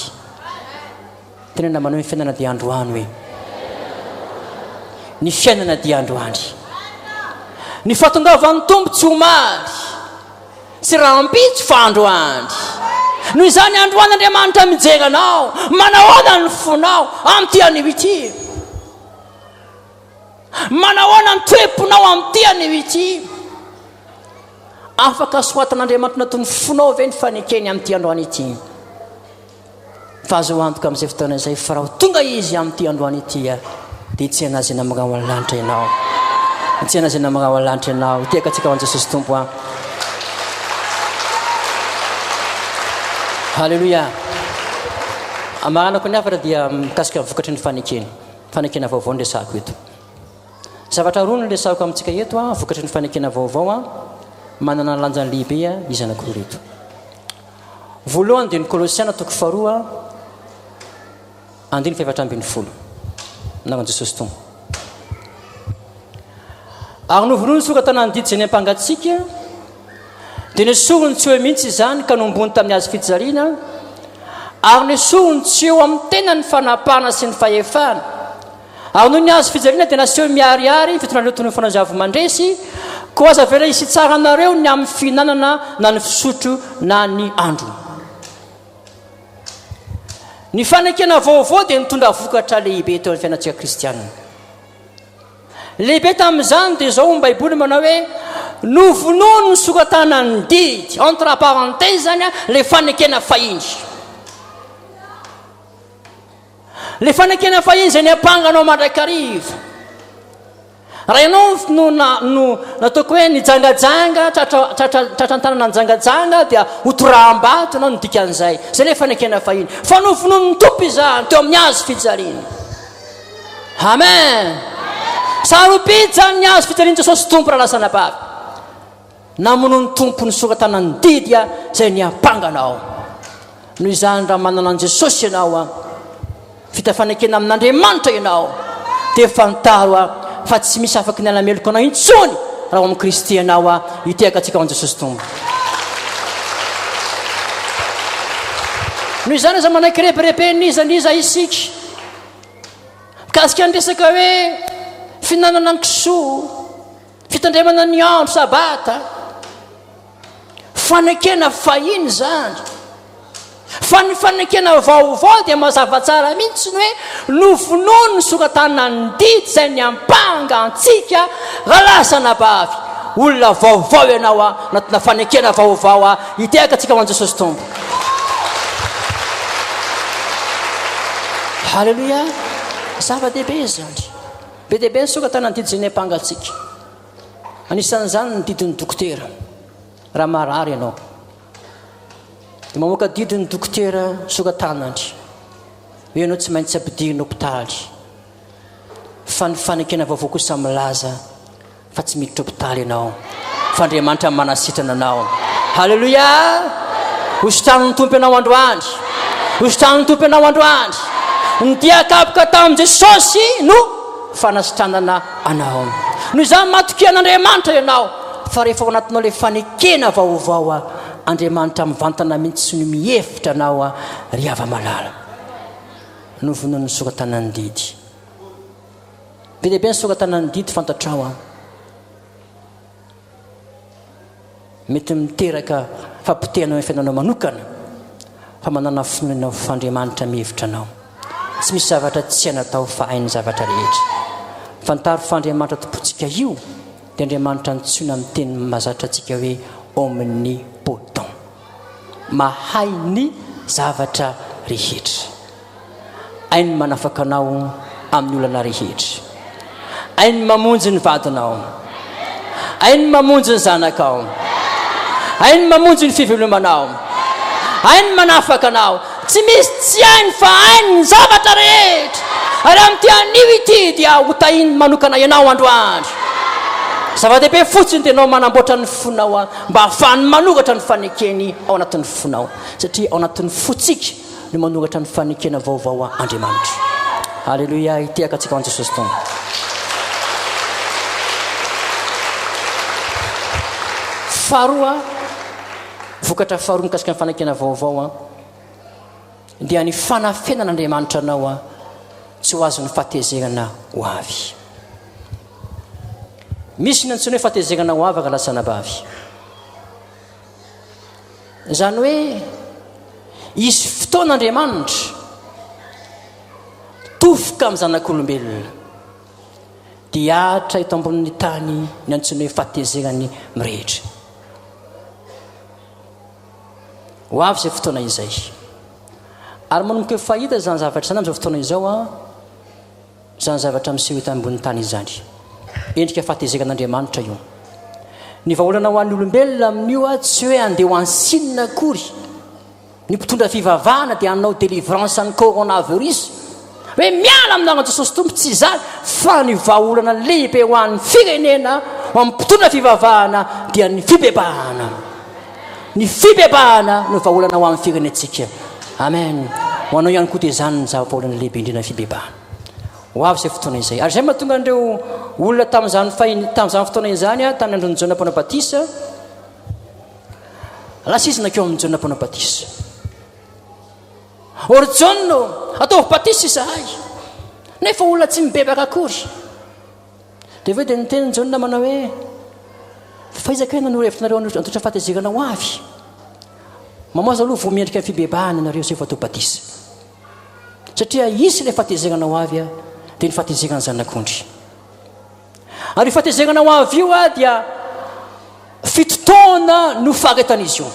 Tena namanao ny fiainana dia androany hoe. Ny fiainana dia androany. Ny fahatongavan'ny Tompo tsy omaly, tsy rahampitso fa androany. Noho izany androany Andriamanitra mijery anao, manahoana ny fonao amin'ity anio ity. Manahoana ny toe-ponao amin'ity anio ity. Afaka soratan'Andriamanitra anatin'ny fonao ve ny fanekeny amin'ity androany ity? Fa azo antoka amin'izay fotoana izay fa raha ho tonga Izy amin'ity androany ity dia hitsena Azy eny amin'ny rahona lanitra ianao. Hitsena Azy eny amin'ny rahona lanitra ianao. Hitehaka antsika ho an'i Jesosy Tompo an. Haleloia. Amaranako ny hafatra dia mikasika ny vokatry ny fanekena. Fanekena vaovao no resahako eto. Zavatra roa no resahiko amintsika eto, vokatry ny fanekena vaovao, manana ny lanjany lehibe izy anankiroa ireto. Voalohany dia ny Kolosiana toko faharoa andininy fahefatra ambin'ny folo. Anaran'i Jesosy Tompo. Ary novonoiny soratana ny didy izay niampangantsika, dia nesoriny tsy ho eo mihitsy izany ka nombony tamin'ny hazo fijaliana, ary nesoriny tsy eo amin'ny tenany ny fanapahana sy ny fahefana. Ary noho ny hazo fijaliana dia naseho miharihary ny fitondran'ireo toy ny fanao izay avy mandresy, koa aza avela hisy hitsara anareo ny amin'ny fihinanana na ny fisotro na ny andro. Ny fanekena vaovao dia nitondra vokatra lehibe teo amin'ny fiainantsika kristiana. Lehibe tamin'izany dia izao ny Baiboly manao hoe novonoiny ny soratanan'ny didy, entre parenthèses izany, ilay fanekena fahiny. Ilay fanekena fahiny izay niampanga anao mandrakariva. Raha ianao no na, no nataoko hoe nijangajanga, tratra, tratra, tratra an-tanana nijangajanga dia ho toraham-bato ianao no dikan'izay. Izay ilay fanekena fahiny. Fa novonoin'ny Tompo izany teo amin'ny hazo fijaliana. Amen! Sarobidy izany ny hazo fijalian'i Jesosy Tompo rahalahy sy anabavy. Namono ny Tompo ny soratanan'ny didy izay niampanga anao. Noho izany raha manana an'i Jesosy ianao, vita fanekena amin'Andriamanitra ianao, dia fantaro fa tsy misy afaky ny hanameloka anao intsony raha ao amin'i Kristy ianao. Hitehaka antsika ao amin'i Jesosy Tompo. Noho izany aza manaiky rebireben'iza n'iza isika. Mikasika ny resaka hoe fihinanana ny kisoa, Fitandremana ny andro sabata, fanekena fahiny izany. Fa ny fanekena vaovao dia mazava tsara mihitsy ny hoe novonoiny ny soratanan'ny didy izay niampanga antsika rahalahy sy anabavy. Olona vaovao ianao anatina fanekena vaovao hitehaka antsika ho an'i Jesosy Tompo. Haleloia! Zava-dehibe izany. Be dia be ny soratana ny didy izay niampanga antsika. Anisan'izany ny didin'ny dokotera. Raha marary ianao, dia mamoaka didy ny dokotera soratanany hoe ianao tsy maintsy ampidirina hopitaly. Fa ny fanekena vaovao kosa milaza fa tsy miditra hopitaly ianao fa Andriamanitra manasitrana anao. Haleloia! Hositranin'ny Tompo ianao androany. Hositranin'ny Tompo ianao androany. Ny dia kapoka tamin'i Jesosy no fanasitranana anao. Noho izany matokia an'Andriamanitra ianao fa rehefa ao anatinao ilay fanekena vaovao, Andriamanitra mivantana mihitsy no mihevitra anao ry hava-malala. Novonoin'ny soratanan'ny didy. Be dia be ny soratana ny didy fantatrao an. Mety miteraka fapotehana eo amin'ny fiainanao manokana fa manana finoana fa Andriamanitra mihevitra anao. Tsy misy zavatra tsy hainy atao fa hainy ny zavatra rehetra. Fantaro fa Andriamanitra tompontsika io dia Andriamanitra antsoina amin'ny teny mahazatra antsika hoe omnipotent. Mahay ny zavatra rehetra. Hainy manafaka anao amin'ny olana rehetra. Hainy mamonjy ny vadinao. Hainy mamonjy ny zanakao. Hainy mamonjy ny fivelomanao. Hainy manafaka anao. Tsy misy tsy hainy fa hainy ny zavatra rehetra. Ary amin'ity anio ity dia ho tahiny manokana ianao androany. Zava-dehibe fotsiny dia ianao manamboatra ny fonao mba hahafahany manoratra ny fanekeny ao anatin'ny fonao. Satria ao anatin'ny fontsika no manoratra ny fanekena vaovao Andriamanitra. Aleloia, hitehaka antsika ho an'i Jesosy Tompo. Faharoa, vokatra faharoa mikasika ny fanekena vaovao dia ny fanafenan'Andriamanitra anao tsy ho azon'ny fahatezerana ho avy. Misy ny antsoina hoe fahatezerana ho avy rahalahy sy anabavy. Izany hoe hisy fotoana Andriamanitra tofoka amin'ny zanak'olombelona dia hihatra eto ambonin'ny tany ny antsoina hoe fahatezerany mirehitra. Ho avy izay fotoana izay. Ary manomboka efa hita izany zavatra izany amin'izao fotoana izao an. Izany zavatra miseho eto ambonin'ny tany izany. Endrika fahatezeran'Andriamanitra io. Ny vahaolana ho an'ny olombelona amin'io tsy hoe handeha ho any Sina akory. Ny mpitondra fivavahana dia hanao délivrance an'ny coronavirus. Hoe miala amin'ny anaran'i Jesosy Tompo, tsy izany fa ny vahaolana lehibe ho an'ny firenena, ho an'ny mpitondra fivavahana dia ny fibebahana. Ny fibebahana no vahaolana ho an'ny firenentsika. Amen. Ho anao ihany koa dia izany ny zava-bahaolana lehibe indrindra ny fibebahana. Ho avy izay fotoana izay. Ary izay mahatonga an'ireo olona tamin'izany fahiny, tamin'izany fotoana izany, tamin'ny andron'i Jaona mpanao batisa, lasa izy nankeo amin'i Jaona mpanao batisa. O ry Jaona ô, ataovy batisa izahay. Nefa olona tsy mibebaka akory. Dia avy eo dia niteny Jaona manao hoe, Fa iza kay nanoro hevitra anareo handotra fahatezerana ho avy? Mamoaza aloha voa miendrika ny fibebahana ianareo izay vao atao batisa. Satria hisy ilay fahatezerana ho avy, dia ny fahatezeran'ny zanak'ondry. Ary io fahatezerana ho avy io dia fito taona no faharetan'izy io.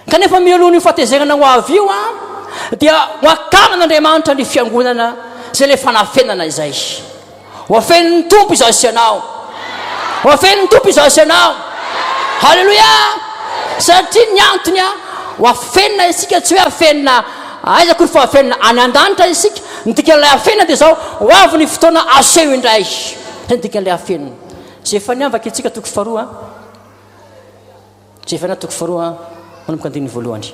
Kanefa mialoha an'io fahatezerana ho avy io dia ho akaran'Andriamanitra ny fiangonana izay ilay fanafenana izay. Ho afenin'ny Tompo izaho sy ianao. Ho afenin'ny Tompo izaho sy ianao. Haleloia! Satria ny antony a, ho afenina isika, tsy hoe afenina aiza akory fa afenina any an-danitra isika. Ny dikan'ilay afenina dia izao, ho avy ny fotoana aseho indray. Izay ny dikan'ilay afenina. Zefania vakintsika toko faharoa. Zefania toko faharoa manomboka andininy voalohany.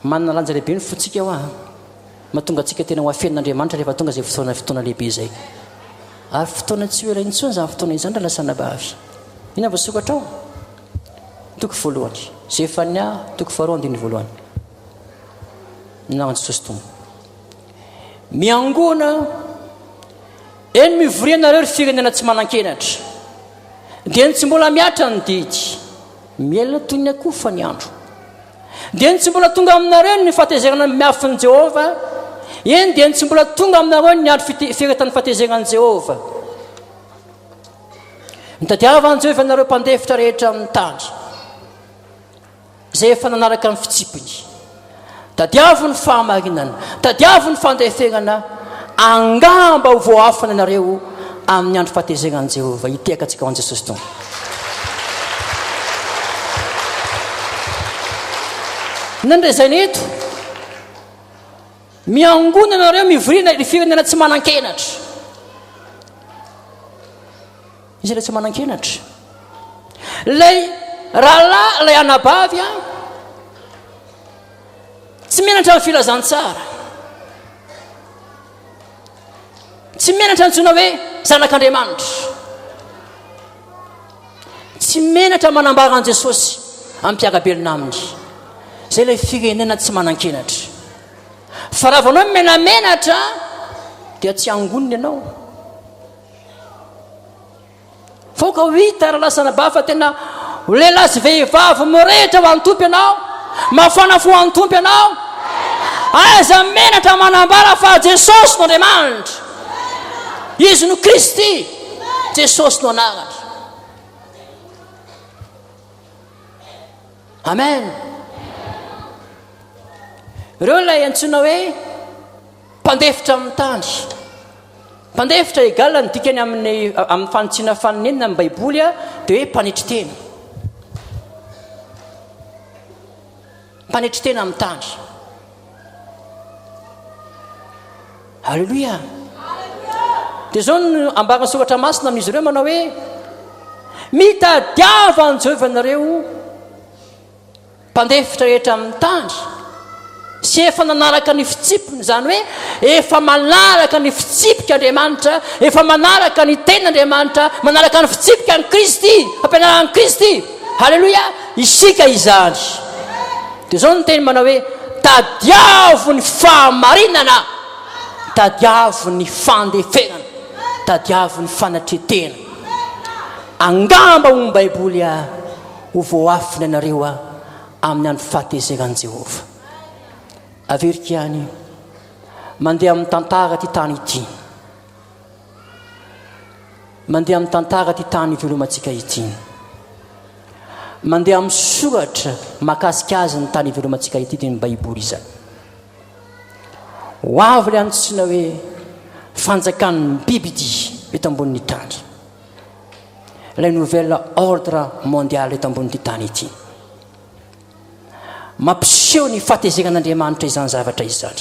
Manana lanja lehibe ny fontsika hoa. Mahatonga antsika tena ho afenin'Andriamanitra rehefa tonga izay fotoana fotoana lehibe izay. Ary fotoana tsy ho ela intsony izany fotoana izany raha lasa anabavy. Inona voasokatra ao? Toko voalohany. Zefania toko faharoa andininy voalohany. Ny anaran'i Jesosy Tompo. Miangona, eny mivoria nareo ry firenena tsy manan-kenatra. Dia ny tsy mbola mihatra ny didy. Mihelina toy ny akofa ny andro. Dia ny tsy mbola tonga aminareo ny fahatezerana miafin'i Jehovah, eny, dia ny tsy mbola tonga aminareo ny andro firehetan'ny fahatezeran'i Jehovah. Mitadiava an'i Jehovah ianareo mpandefitra rehetra amin'ny tany, izay efa nanaraka ny fitsipiny. Tadiavo ny fahamarinana, tadiavo ny fandeferana, angamba ho voaafina ianareo amin'ny andro fahatezeran'i Jehovah. Hitehaka antsika ho an'i Jesosy Tompo. Inona no lazaina eto? Miangona ianareo, mivorina ry firenena tsy manan-kenatra. Iza ilay tsy manan-kenatra? Ilay rahalahy, ilay anabavy an, tsy menatra ny filazantsara. Tsy menatra antsoina hoe zanak'Andriamanitra. Tsy menatra manambara an'i Jesosy amin'ny mpiara-belona aminy. Izay ilay firenena tsy manan-kenatra. Fa raha vao anao menamenatra dia tsy angonina ianao. Faoka ho hita rahalahy sy anabavy fa tena ho lehilahy sy vehivavy mirehitra ho an'ny Tompo ianao, mafana fo ho an'ny Tompo ianao. Aiza menatra manambara fa Jesosy no Andriamanitra. Izy no Kristy, Jesosy no anarany. Amen. Ireo ilay antsoina hoe Mpandefitra amin'ny tany. Mpandefitra egal ny dikany amin'ny amin'ny fanitsiana faninenina amin'ny Baiboly dia hoe mpanetry tena. Mpanetry tena amin'ny tany. Alléluia. Dia izao no ambaran'ny soratra masina amin'izy ireo manao hoe mitadiava an'i Jehovah nareo Mpandefitra rehetra amin'ny tany sy efa nanaraka ny fitsipiny, izany hoe efa manaraka ny fitsipik'Andriamanitra, efa manaraka ny tenin'Andriamanitra, manaraka ny fitsipika an'i Kristy, fampianaran'i Kristy. Haleloia! Isika izany. Dia izao ny teny manao hoe, tadiavo ny fahamarinana, tadiavo ny fandeferana, tadiavo ny fanatretena. Angamba hoy ny Baiboly, Ho voafina ianareo amin'ny andro fahatezeran'i Jehovah. Averiko ihany, mandeha amin'ny tantara ity tany ity. Mandeha amin'ny tantara ity tany ivelomantsika ity. Mandeha amin'ny soratra mahakasika azy ny tany ivelomantsika ity dia ny Baiboly izany. Ho avy ilay antsoina hoe fanjakan'ny biby ity eto ambonin'ny tany. ilay nouvel ordre mondial eto ambonin'ity tany ity. Mampiseho ny fahatezeran'Andriamanitra izany zavatra izany.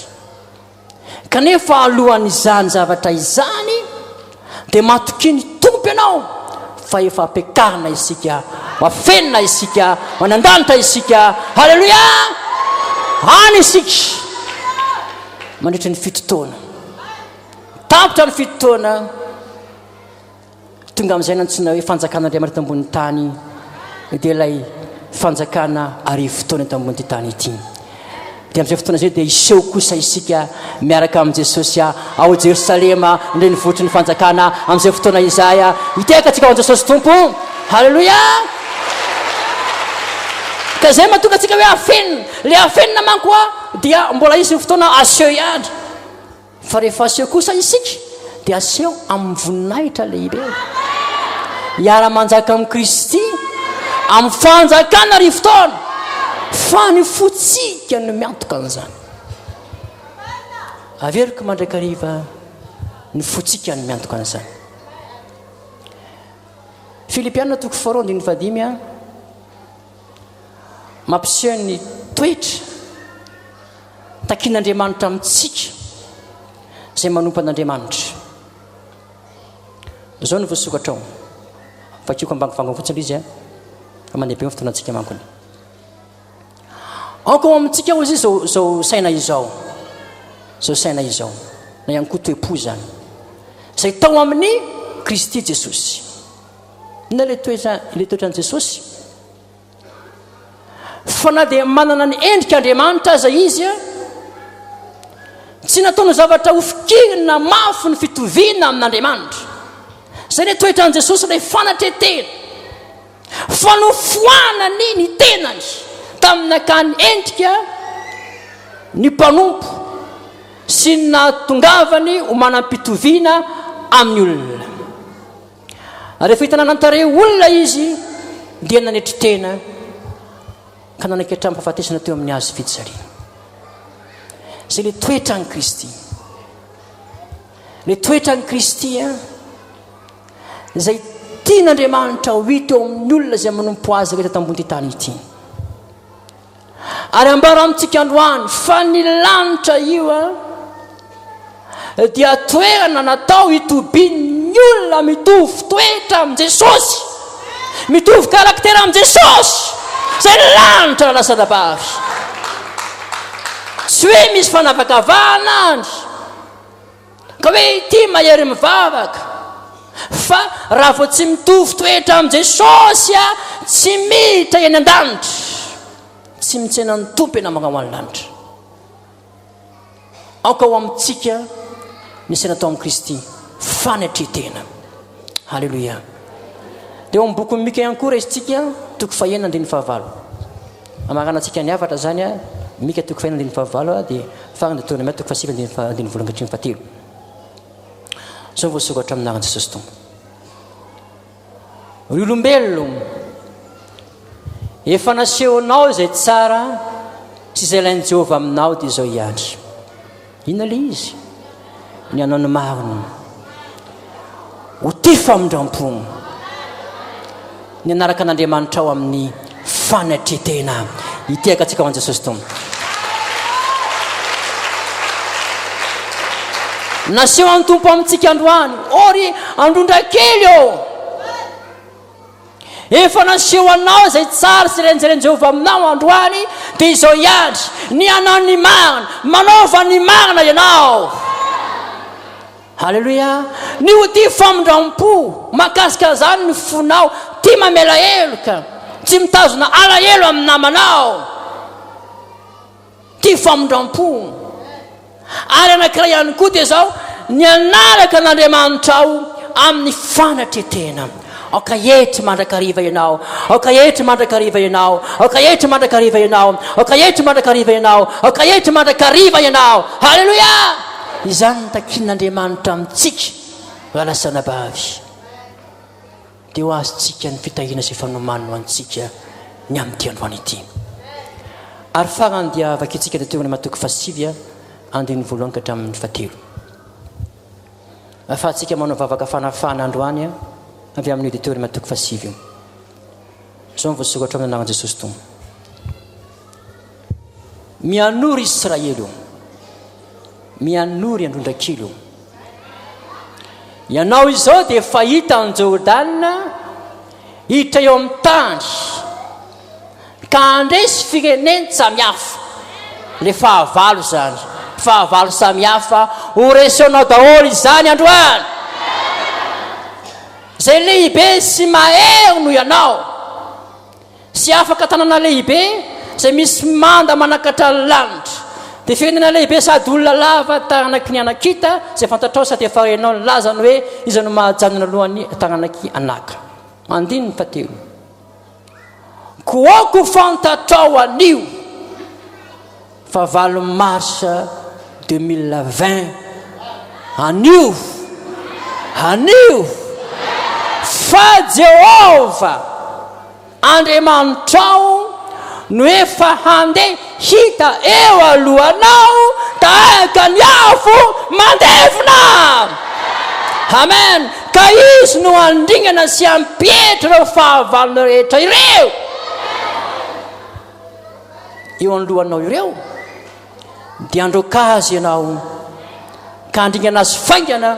Kanefa alohan'izany zavatra izany dia matokia ny Tompo ianao fa efa ampiakarina isika, afenina isika, manandanitra isika. Haleloia! Any isika mandritra ny fito taona. Tapitra ny fito taona. Tonga amin'izay nantsoina hoe fanjakan'Andriamanitra eto ambonin'ny tany dia ilay fanjakana arivotaona eto ambonin'ity tany ity. Dia amin'izay fotoana izay dia hiseho kosa isika miaraka amin'i Jesosy ao Jerosalema, ny renivohitry ny fanjakana amin'izay fotoana izay. Hitehaka antsika ao amin'i Jesosy Tompo. Haleloia! Ka izay mahatonga antsika hoe afenina. Ilay afenina manko dia mbola hisy ny fotoana aseho ihany. Fa rehefa aseho kosa isika dia aseho amin'ny voninahitra lehibe. Hiara-manjaka amin'i Kristy amin'ny fanjakana arivotaona. Fa ny fontsika no miantoka an'izany. Averiko mandrakariva ny fontsika no miantoka an'izany. Filipiana toko faharoa andininy fahadimy a mampiseho ny toetra takin'Andriamanitra amintsika izay manompo an'Andriamanitra. Izao no voasokatra ao. Vakiko ambangovangony fotsiny ilay izy a. Fa mandeha be ny fotoanantsika mankony. Aoka ao amintsika hozy izao izao saina izao. Izao saina izao. Na ihany koa toe-po izany. Izay tao amin'ny Kristy Jesosy. Inona ilay toetra ilay toetran'i Jesosy? Fa na dia manana ny endrika Andriamanitra aza izy, tsy nataony zavatra hofikirina mafy ny fitoviana amin'Andriamanitra. Izay ny toetran'i Jesosy ilay fanatretena. Fa nofoanany ny tenany tamin'ny nakany endrika ny mpanompo sy ny nahatongavany ho manam-pitoviana amin'ny olona. Ary rehefa hita nanan-tarehy olona izy dia nanetry tena ka nanaiky hatramin'ny fahafatesana teo amin'ny hazo fijaliana. Izay ilay toetran'i Kristy. Ilay toetran'i Kristy izay tian'Andriamanitra ho hita eo amin'ny olona izay manompo azy rehetra tambony tany ity. Ary ambara amintsika androany fa ny lanitra io dia toerana natao hitobian'ny olona mitovy toetra amin'i Jesosy, mitovy karaktera amin'i Jesosy, izay ny lanitra lasa dabavy. Tsy hoe misy fanavakavahana any. Ka hoe ity mahery mivavaka fa raha vao tsy mitovy toetra amin'i Jesosy a, tsy miditra eny an-danitra, tsy mitsena ny Tompo ianao mankao any lanitra. Aoka ho amintsika ny saina tao amin'i Kristy, fanetren-tena. Haleloia. Dia ao amin'ny bokin'i Mika ihany koa raisintsika toko fahenina andininy fahavalo. Amaranantsika ny hafatra izany a, Mika toko fahenina andininy fahavalo a, dia farany Deuteronomia toko fahasivy andininy faha andininy voalohany ka hatramin'ny fahatelo. Izao voasoratra amin'ny anaran'i Jesosy Tompo. Ry olombelona, efa nasehonao izay tsara sy izay ilain'i Jehovah aminao dia izao ihany. Inona ilay izy? Ny hanao ny marina. Ho tia famindram-po. Ny hanaraka an'Andriamanitra ao amin'ny fanetren-tena. Hitehaka antsika ho an'i Jesosy Tompo. Naseho an'ny Tompo amintsika androany. Ô ry androndra kely ô! Efa naseho anao izay tsara sy renjeren'i Jehovah aminao androany, dia izao ihany, ny hanao ny marina. Manaova ny marina ianao. Haleloia! Ny ho tia famindram-po, mahakasika an'izany ny fonao, tia mamela heloka, tsy mitazona alahelo amin'ny namanao. Tia famindram-po. Ary anankiray ihany koa dia izao, ny hanaraka an'Andriamanitrao amin'ny fanatretena. Aoka hietry mandrakariva ianao. Aoka hietry mandrakariva ianao. Aoka hietry mandrakariva ianao. Aoka hietry mandrakariva ianao. Aoka hietry mandrakariva ianao. Haleloia! Izany no takin'Andriamanitra amintsika, rahalahy sy anabavy. Dia ho azontsika ny fitahiana izay efa nomaniny ho antsika ny amin'ity androany ity. Ary farany dia vakintsika Deoteronoma toko fahasivy andininy voalohany ka hatramin'ny fahatelo. Ahafahantsika manao vavaka fanafahana androany avy amin'io Deoteronoma toko fahasivy io. Izao no voasoratra amin'ny anaran'i Jesosy Tompo. Mianory Israely o. Mianory androndrakely o. Ianao izao dia efa hita an'i Jordana hiditra eo amin'ny tany ka handresy firenen-tsamihafa. Ilay fahavalo izany, fahavalo samihafa ho resenao daholo izany androany. Izay lehibe sy mahery noho ianao. Sy afaka tanàna lehibe izay misy manda manakatra ny lanitra. Dia firenena lehibe sady olona lava taranaky ny Anakita izay fantatrao sady efa renao ny lazany hoe iza no mahajanona alohan'ny taranak'i Anaka. Andininy fahatelo. Koa aoka ho fantatrao anio fa valo mars 2020 anio, anio, fa Jehovah Andriamanitrao no efa handeha. hita eo alohanao tahaka ny afo mandevona. Amen. Ka Izy no handringana sy hampietry ireo fahavalonao rehetra ireo eo anoloanao ireo, dia handroaka azy ianao ka handringana azy faingana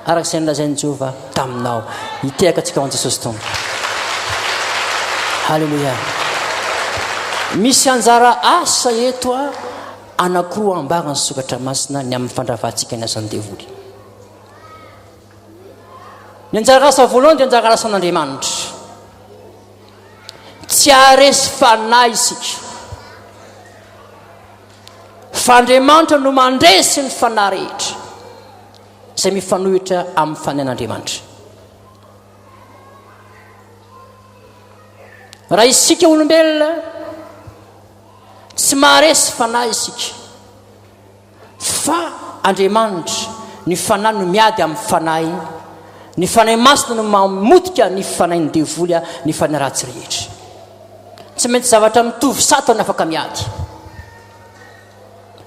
araka izay nolazain'i Jehovah taminao. Hitehaka antsika ho an'i Jesosy Tompo. Haleloia. Misy anjara asa eto a anankiroa ambaran'ny Soratra Masina ny amin'ny fandravantsika ny asan'ny devoly. Ny anjara asa voalohany dia anjara asan'Andriamanitra. Tsy haharesy fanahy isika. Fa Andriamanitra no mandresy ny fanahy rehetra izay mifanohitra amin'ny fanahin'Andriamanitra. Raha isika olombelona tsy maharesy fanahy isika. Fa Andriamanitra, ny Fanahy no miady amin'ny fanahy, ny Fanahy Masina no mamotika ny fanahin'ny devoly, ny fanahy ratsy rehetra. Tsy maintsy zavatra mitovy sato ny afaka miady.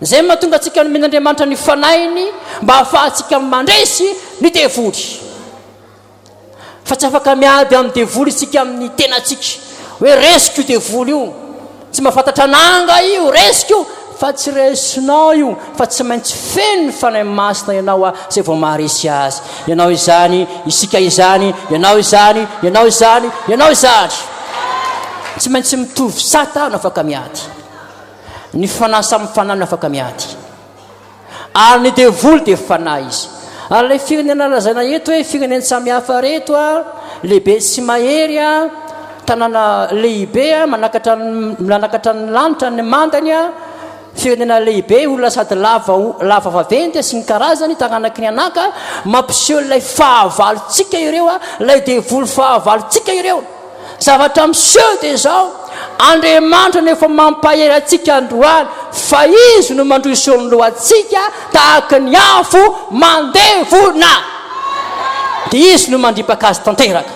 Izay no mahatonga antsika nomen'Andriamanitra ny Fanahiny mba hahafahantsika mandresy ny devoly. Fa tsy afaka miady amin'ny devoly isika amin'ny tenantsika. Hoe resiko io devoly io. Tsy mahafantatra ananga io, resiko io. Fa tsy resinao io, fa tsy maintsy feno ny Fanahy Masina ianao a, izay vao maharesy azy. Ianao izany, isika izany, ianao izany, ianao izany, ianao izany. Tsy maintsy mitovy sata no afaka miady. Ny fanahy samy fanahy no afaka miady. Ary ny devoly dia fanahy izy. Ary ilay firenena lazaina eto hoe firenena samy hafa reto a, lehibe sy mahery a, tanàna lehibe a, manakatra manakatra ny lanitra ny mandany a, firenena lehibe, olona sady lava lava vaventy sy ny karazany, taranaky ny anaka, mampiseho ilay fahavalontsika ireo a, ilay devoly fahavalontsika ireo. Zavatra miseho dia izao, Andriamanitra no efa mampahery antsika androany fa Izy no mandroso eo amin'ny lohantsika tahaka ny afo mandevona. Dia Izy no mandripaka azy tanteraka.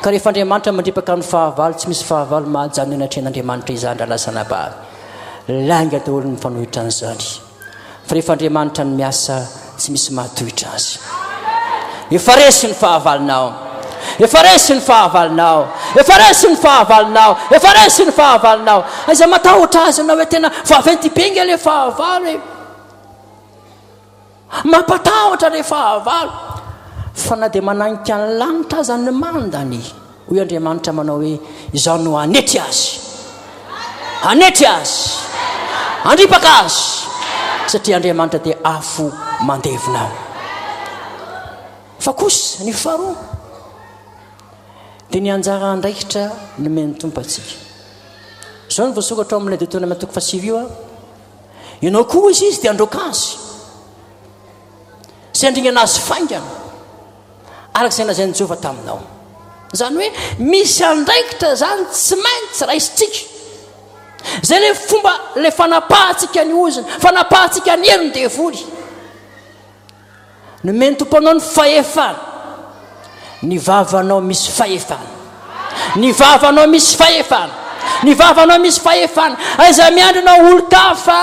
Ka rehefa Andriamanitra mandripaka ny fahavalo, tsy misy fahavalo mahajanona eo anatrehan'Andriamanitra izany rahalahy sy anabavy. Lainga daholo ny mifanohitra an'izany. Fa rehefa Andriamanitra no miasa, tsy misy mahatohitra Azy. Efa resy ny fahavalonao. Efa resy ny fahavalonao. Efa resy ny fahavalonao. Efa resy ny fahavalonao. Aiza matahotra azy ianao hoe tena vaventy be nge le fahavalo e. Mampatahotra le fahavalo. Fa na dia mananika ny lanitra aza ny mandany. Hoy Andriamanitra manao hoe, Izaho no hanetry azy. Hanetry azy. Handripaka azy. Satria Andriamanitra dia afo mandevona. Fa kosa, ny faharoa, dia ny anjara andraikitra nomen'ny Tompo antsika. Izao no voasoratra ao amin'ilay Deoteronomia toko fahasivy io. Ianao koa hoy izy dia handroaka azy. Sy handringana azy faingana. Araka izay lazain'i Jehovah taminao. Izany hoe misy andraikitra izany tsy maintsy raisintsika. Izay ilay fomba, ilay fanapahantsika ny ozona, fanapahantsika ny herin'ny devoly. Nomen'ny Tompo anao ny fahefana. Ny vavanao misy fahefana. Ny vavanao misy fahefana. Ny vavanao misy fahefana. Aiza miandry anao olon-kafa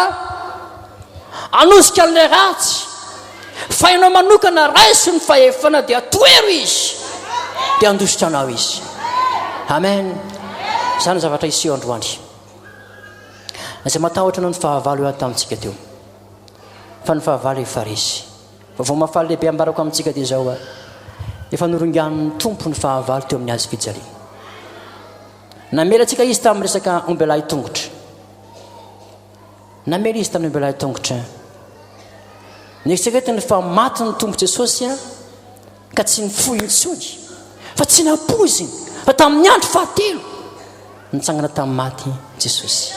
hanosika an'ilay ratsy. Fa ianao manokana raiso ny fahefana dia tohero izy dia handositra anao izy. Amen. Izany ny zavatra hiseho androany. Izay matahotra anao ny fahavalo eo tamintsika teo. Fa ny fahavalo efa resy. Vaovao mahafaly lehibe ambarako amintsika dia izao, efa noringanin'ny Tompo ny fahavalo teo amin'ny hazo fijaliana. Namela antsika izy tamin'ny resaka ombelahy tongotra. Namela izy tamin'ny ombelahy tongotra. Neritreretiny fa maty ny Tompo Jesosy ka tsy nifoha intsony, fa tsy nampoiziny fa tamin'ny andro fahatelo nitsangana tamin'ny maty Jesosy.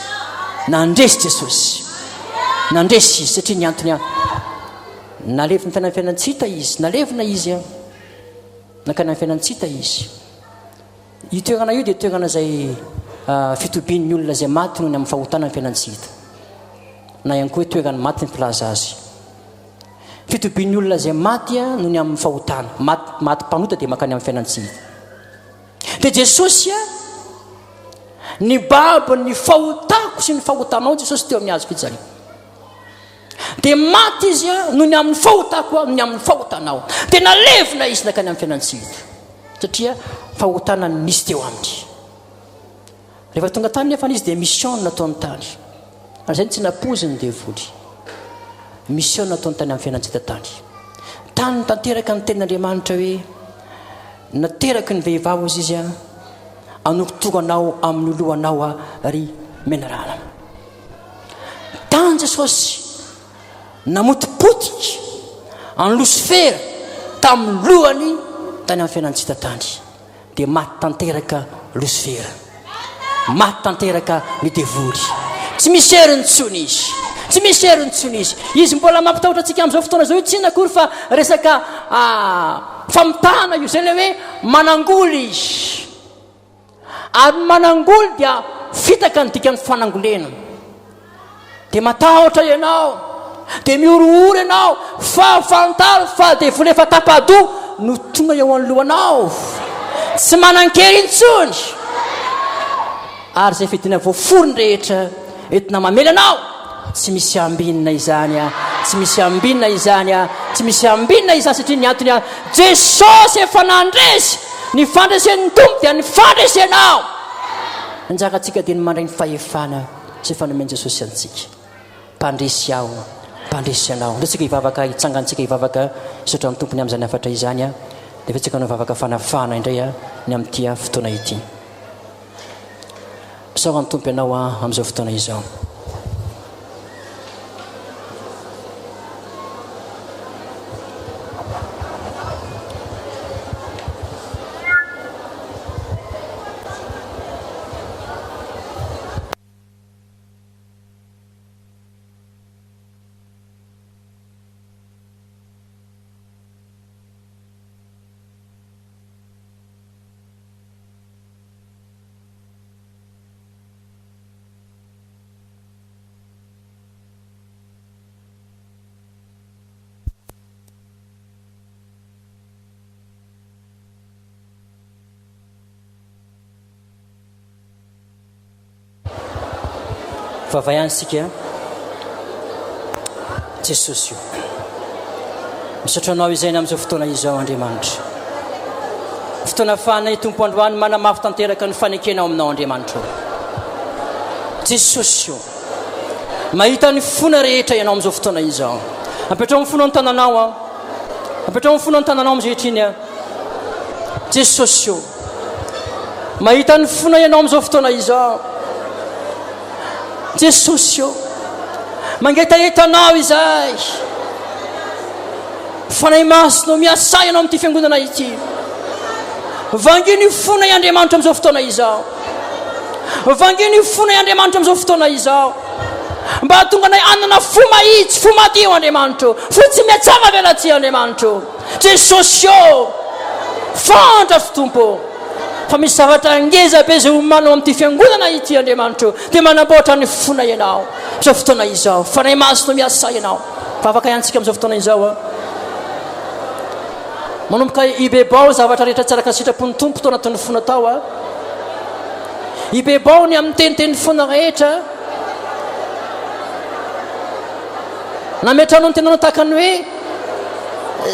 Nandresy Jesosy. Nandresy izy satria ny antony an nalevina fiainana fiainana tsy hita izy, nalevina izy an. Nankany amin'ny fiainana tsy hita izy. Io toerana io dia toerana izay fitobian'ny olona izay maty noho ny amin'ny fahotana ny fiainana tsy hita. Na ihany koa hoe toeran'ny maty ny filaza azy. Fitobian'ny olona izay maty noho ny amin'ny fahotana. Maty, maty mpanota dia mankany amin'ny fiainana tsy hita. Dia Jesosy a, Nibaby ny fahotako sy ny fahotanao Jesosy teo amin'ny hazo fijaliana. Dia maty Izy noho ny amin'ny fahotako noho ny amin'ny fahotanao. Dia nalevina Izy nankany amin'ny fiainan-tsy hita. Satria fahotana no nisy teo aminy. Rehefa tonga tany nefa izy dia mission no nataony tany. Ary izay no tsy nampoiziny ny devoly. Mission no nataony tany amin'ny fiainan-tsy hita tany. Tany no tanteraka ny tenin'Andriamanitra hoe nateraky ny vehivavy hozy izy hanorotoro anao amin'ny lohanao ry menarana. Tany Jesosy namotipotika an'i Losifera tamin'ny lohany tany amin'ny fiainan-tsy hita tany. Dia maty tanteraka Losifera. Maty tanteraka ny devoly. Tsy misy heriny intsony izy. Tsy misy heriny intsony izy. Izy mbola mampitahotra antsika amin'izao fotoana izao io tsy inona akory fa resaka famitahana io. Izay ilay hoe manangoly izy. Ary ny manangoly dia fitaka ny dikan'ny fanangolena. Dia matahotra ianao, dia mihorohoro ianao, fa fantaro fa devoly efa tapa-doha no tonga eo anoloanao. Tsy manan-kery intsony. Ary izay fidina voaforony rehetra entina mamely anao, tsy misy ambinina izany a, tsy misy ambinina izany a, tsy misy ambinina izany satria ny antony a, Jesosy efa nandresy, ny fandresen'ny Tompo dia ny fandresenao. Anjarantsika dia ny mandray ny fahefana izay efa nomen'i Jesosy antsika. Mpandresy aho, mpandresy ianao. Ndao tsika hivavaka, hitsangantsika hivavaka, hisaotra ny Tompo ny amin'izany hafatra izany a. Dia avy eo tsika hanao vavaka fanafahana indray a, ny amin'ity fotoana ity. Misaora ny Tompo ianao amin'izao fotoana izao. Vava ihany isika Jesosy o. Misaotra anao izay amin'izao fotoana izao Andriamanitra. Fotoana afahanay Tompo androany manamafy tanteraka ny fanekena ao aminao Andriamanitra o. Jesosy o. Mahita ny fona rehetra ianao amin'izao fotoana izao. Apetraho ny fonao ny tananao aho. Apetraho ny fonao ny tananao amin'izay hitriny aho. Jesosy o. Mahita ny fona ianao amin'izao fotoana izao. Jesosy o. Mangetaheta anao izahay. Fanahy Masina o, miasà ianao amin'ity fiangonana ity. Vangio ny fonay Andriamanitra amin'izao fotoana izao. Vangio ny fonay Andriamanitra amin'izao fotoana izao. Mba hahatonga anay hanana fo mahitsy, fo madio Andriamanitra o. Fo tsy mihatsara velatsihy Andriamanitra o. Jesosy ô! Fantatro Tompo ô, fa misy zavatra ngeza be izay omanao amin'ity fiangonana ity Andriamanitra ô, dia manamboatra ny fonay Ianao amin'izao fotoana izao. Fanahy Masina miasa Ianao. Vavaka ihany tsika amin'izao fotoana izao a. Manomboka ibebao zavatra rehetra tsy araka ny sitrapon'ny Tompo tao anatin'ny fona tao a. Ibebao ny amin'ny teniteny fona rehetra. Nametrahanao ny tenanao tahaka ny hoe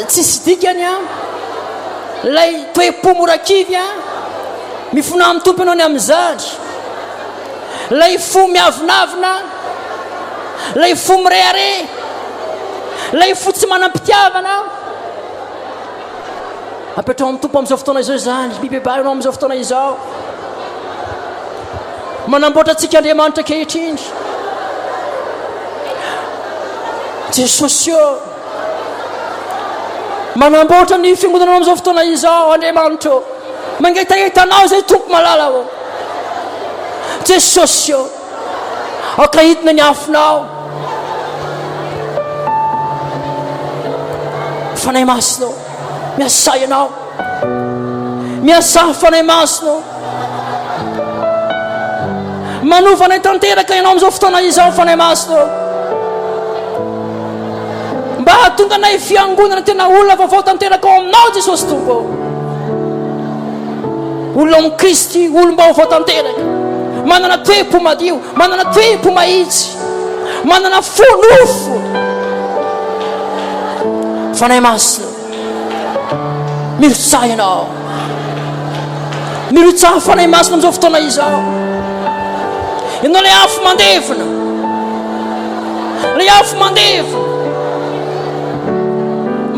tsisy dikany an, ilay toe-po mora kivy an, mifona amin'ny Tompo ianao ny amin'izany, ilay fo miavonavona, ilay fo mirehareha, ilay fo tsy manam-pitiavana. Apetraho amin'ny Tompo amin'izao fotoana izao izany. Mibebaha ianao amin'izao fotoana izao. Manamboatra antsika Andriamanitra ankehitriny. Jesosy ô. Manamboatra ny fiangonanao amin'izao fotoana izao Andriamanitra ô. Mangetaheta anao izay Tompo malala ô. Jesosy ô. Aoka hidina ny afonao. Fanahy Masina ô, miasà Ianao. Miasà Fanahy Masina ô. Manova anay tanteraka Ianao amin'izao fotoana izao Fanahy Masina ô. Mba hahatonga anay fiangonana tena olona vaovao tanteraka ao aminao Jesosy Tompo ô. Olona ao amin'i Kristy, olom-baovao tanteraka. Manana toe-po madio, manana toe-po mahitsy, manana fo nofo. Fanahy Masina, mirotsaha ianao. Mirotsaha Fanahy Masina amin'izao fotoana izao. Ianao ilay afo mandevona. Ilay afo mandevona.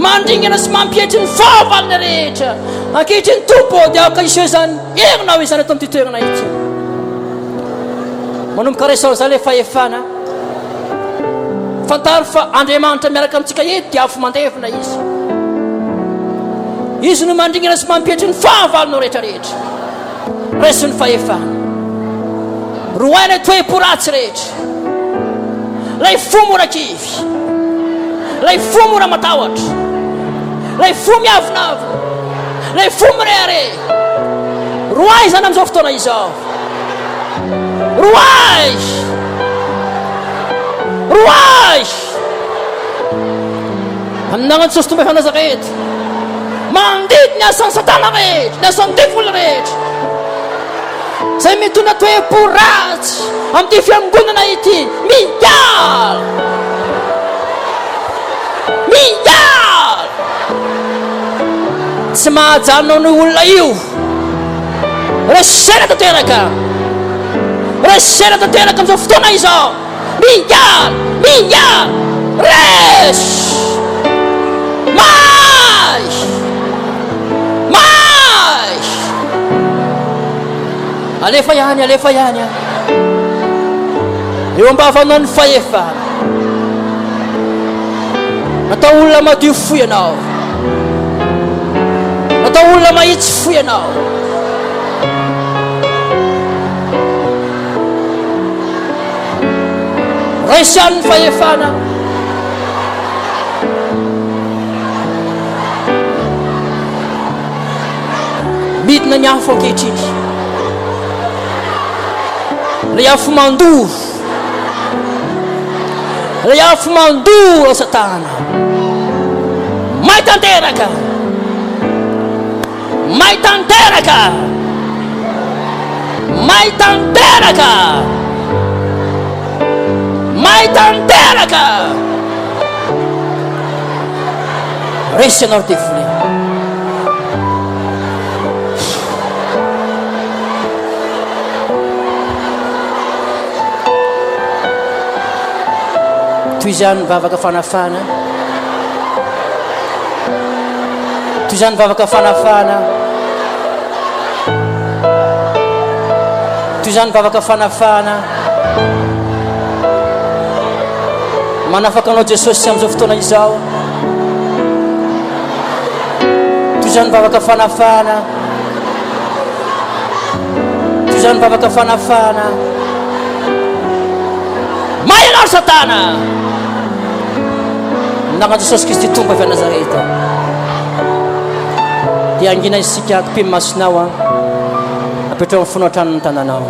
Mandringana sy mampietry ny fahavalona rehetra. Ankehitriny Tompo dia aoka hiseho izany herinao izany eto amin'ity toerana ity. Manomboka raiso izay ilay fahefana. Fantaro fa Andriamanitra miaraka amintsika eto dia afo mandevona Izy. Izy no mandringana sy mampietry ny fahavalonao rehetra rehetra. Raiso ny fahefana. Roahy ilay toe-po ratsy rehetra. Ilay fo mora kivy. Ilay fo mora matahotra. Ilay fo miavonavona. Ilay fo mirehareha. Roahy izany amin'izao fotoana izao. Roahy! Roahy! Amin'ny anaran'i Jesosy Tompo efa Nazareta. Mandidy ny asan'i Satana rehetra, ny asan'ny devoly rehetra. Izay mitondra toe-po ratsy amin'ity fiangonana ity, miala! Miala! Tsy mahajanona an'io olona io. Resena tanteraka! Resena tanteraka amin'izao fotoana izao! Miala! Miala! Resy! May! May! Alefa ihany, alefa ihany an. Eo am-bavanao ny fahefana. Natao olona madio fo ianao. Natao olona mahitsy fo ianao. Raisy ihany ny fahefana. Midina ny afo ankehitriny. Ilay afo mandoro. Ilay afo mandoro Satana. May tanteraka. May tanteraka. May tanteraka. May tanteraka. Resy ianao ry devoly. Toy izany vavaka fanafahana. Toy izany vavaka fanafahana. Toy izany vavaka fanafahana. Manafaka anao Jesosy amin'izao fotoana izao. Toy izany vavaka fanafahana. Toy izany vavaka fanafahana. May ianao ry Satana! Namana Jesosy Kristy Tompo avy any Nazareta. Dia hangina isika ampio ny masonao an. Apetrao amin'ny fonao hatrany ny tananao.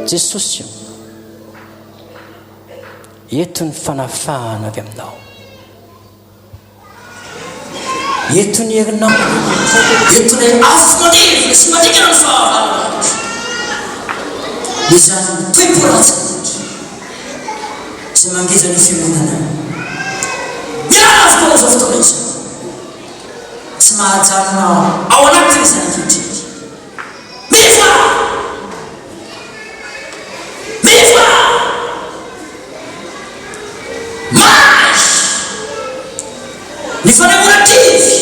Jesosy Eto ny fanafahana avy aminao. Eto ny herinao. Eto ilay afo mandevona sy mandringana ny fahavalonao. Izany toe-po ratsy rehetra izay mangeja ny fiangonana. Miala avokoa amin'izao fotoana izao. Tsy mahajanona ao anatiny izany ankehitriny. Mivoaha! Mivoaha! May! Ny fanahy mora kivy,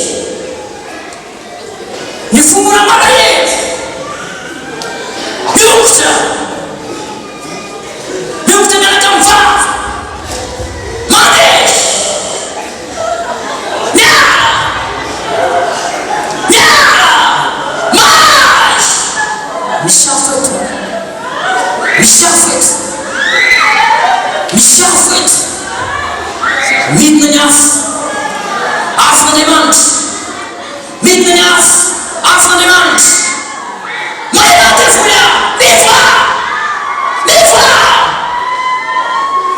ny fo mora malahelo, miongotra, miongotra miaraka amin'ny vava, mandeha, miala, miala, may! Misy afo eto, misy afo eto, misy afo eto. Midina ny afo, afon'Andriamanitra. Midina ny afo, afon'Andriamanitra. Maherà devoly a! Mivoaha! Mivoaha!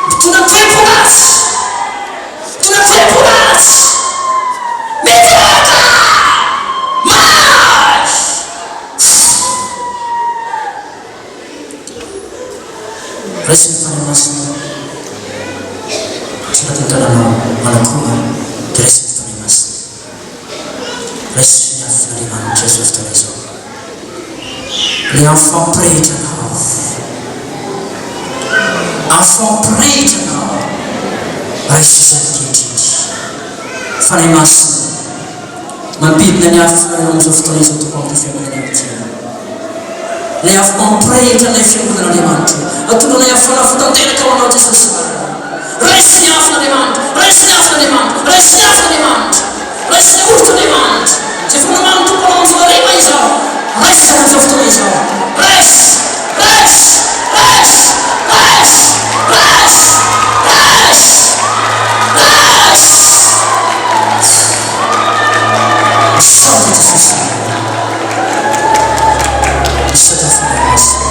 Mitondra toe-po ratsy. Mitondra toe-po ratsy. Mivoaka! May! Raiso ny Fanahy Masina. Tsara ny tananao manakoma dia raiso ny Fanahy Masina. Raiso ny afon'Andriamanitra izao fotoana izao. Ilay afo fampirehitra anao. Afo fampirehitra anao. Raiso izany ankehitriny. Fanahy Masina, mampidina ny afonareo amin'izao fotoana izao Tompo amin'ity fiangonana ity. Ilay afo mampirehitra anay fiangonan'Andriamanitra. Atolonay afo fanafo tanteraka ho anao Jesosy Malala. Raiso ny afon'Andriamanitra, raiso ny afon'Andriamanitra, raiso ny afon'Andriamanitra, raiso ny olotr'Andriamanitra. Izay efa nomanin'ny Tompo anao amin'izao hariva izao, raiso izany amin'izao fotoana izao. Raiso, raiso, raiso, raiso, raiso, raiso, raiso. Misaotra Jesosy Malala. Misaotra Fanahy Masina.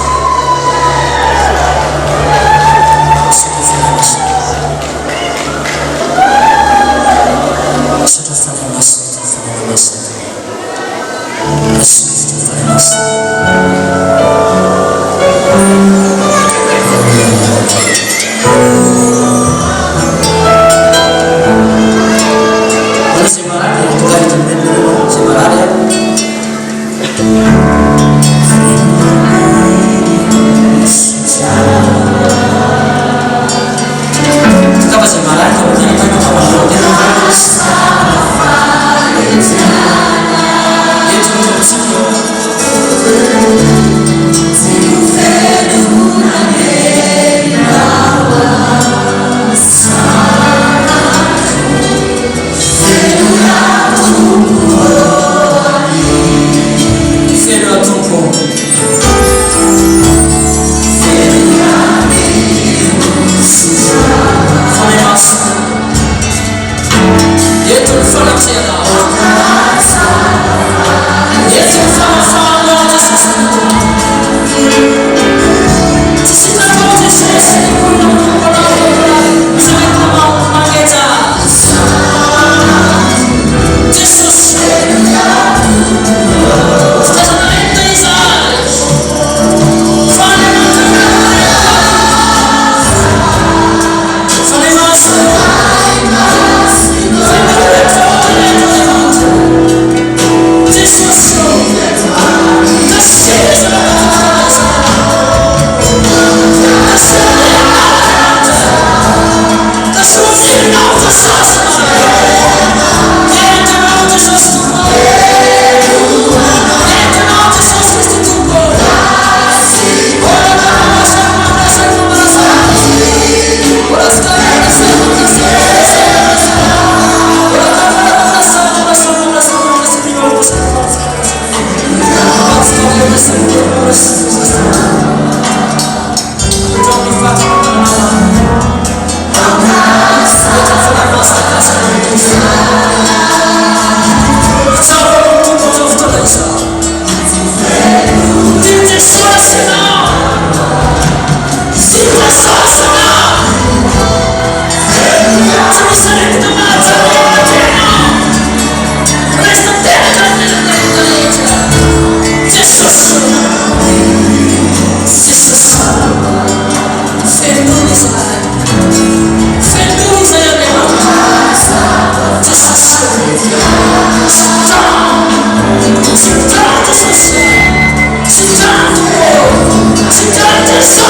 Misaotra Fanahy Masina. Misaotra Fanahy Masina, misaotra Fanahy Masina. Misaotra Fanahy Masina. Mbola izay marary dia tonga eto aminay nareo, izay marary a. Tongava izay marary ka mbola hita fa manao tena. Eto ny Tompontsika. Feno Tompo. Fanahy Masina. Eto ny fanatrehanao. Eto ny fanafahanao Jesosy Tompo. Tsy sitrakao Jesosy ny olona manompo anao Tompo. Misy aretina mangeja. Jesosy. Fitaizana entina izahay. Fa Andriamanitra Fanahy Masina. Jesosy. Kaseza.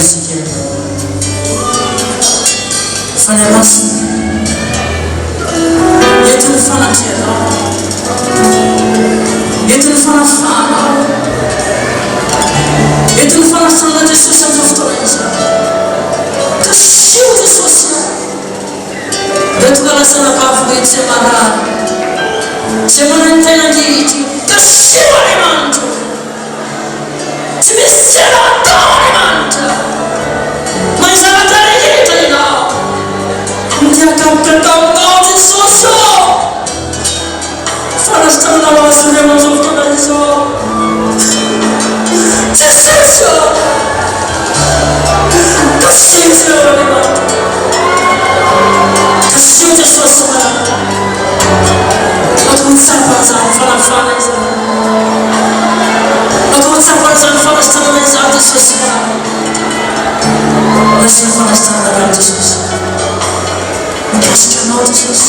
isika. Fanahy Masina, eto ny fanatrehanao, eto ny fanafahanao, eto ny fanasana Jesosy amin'izao fotoana izao. Kasiho Jesosy Ireto lasa anabavy ireto izay marary, izay manaintaina ankehitriny. Kasiho Andriamanitra ô! Tsy misy tsy hainao atao Andriamanitra. Mahay zavatra rehetra Ianao. Niakapoka taminao Jesosy ô! Fanasitranana ho azy ireo amin'izao fotoana izao. Jesosy ô! Kasiho izy ireo Andriamanitra. Kasiho Jesosy malala. Atao ho tsapa izany fanafahana izany. Atao ho tsapa izany fanasitranana izany Jesosy malala. Raiso ny fanasitranana avy amin'i Jesosy. Mikasika anao Jesosy.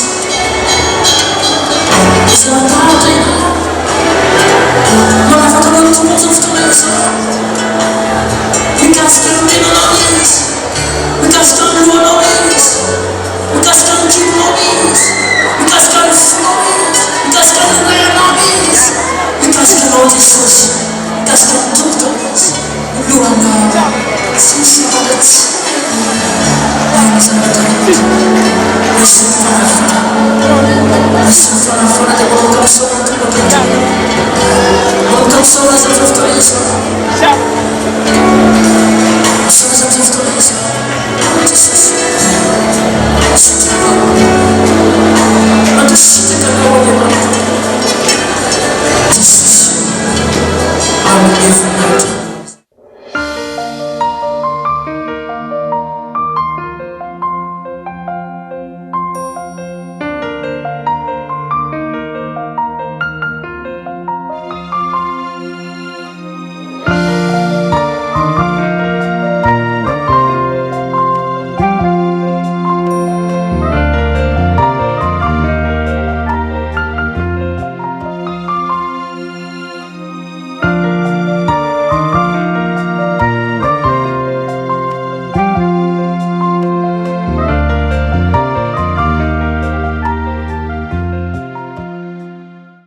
Iza matahotra ianao? Manafaka anao ny Tompo amin'izao fotoana izao. Mikasika ny tenanao Izy. Mikasika ny lohanao Izy. Mikasika ny kibonao Izy. Mikasika ny fonao Izy. Mikasika ny lelanao Izy. Mikasika anao Jesosy. Mikasika ny tongotrao Izy. Ny lohanao. Tsy misy zavatra tsy hainy. Ny zavatra rehetra. Misy ny fanafana. Misy ny fanafana dia manomboka misaona ny Tompo ankehitriny. Manomboka misaona Izy amin'izao fotoana izao. Misaona Izy amin'izao fotoana izao. Jesosy.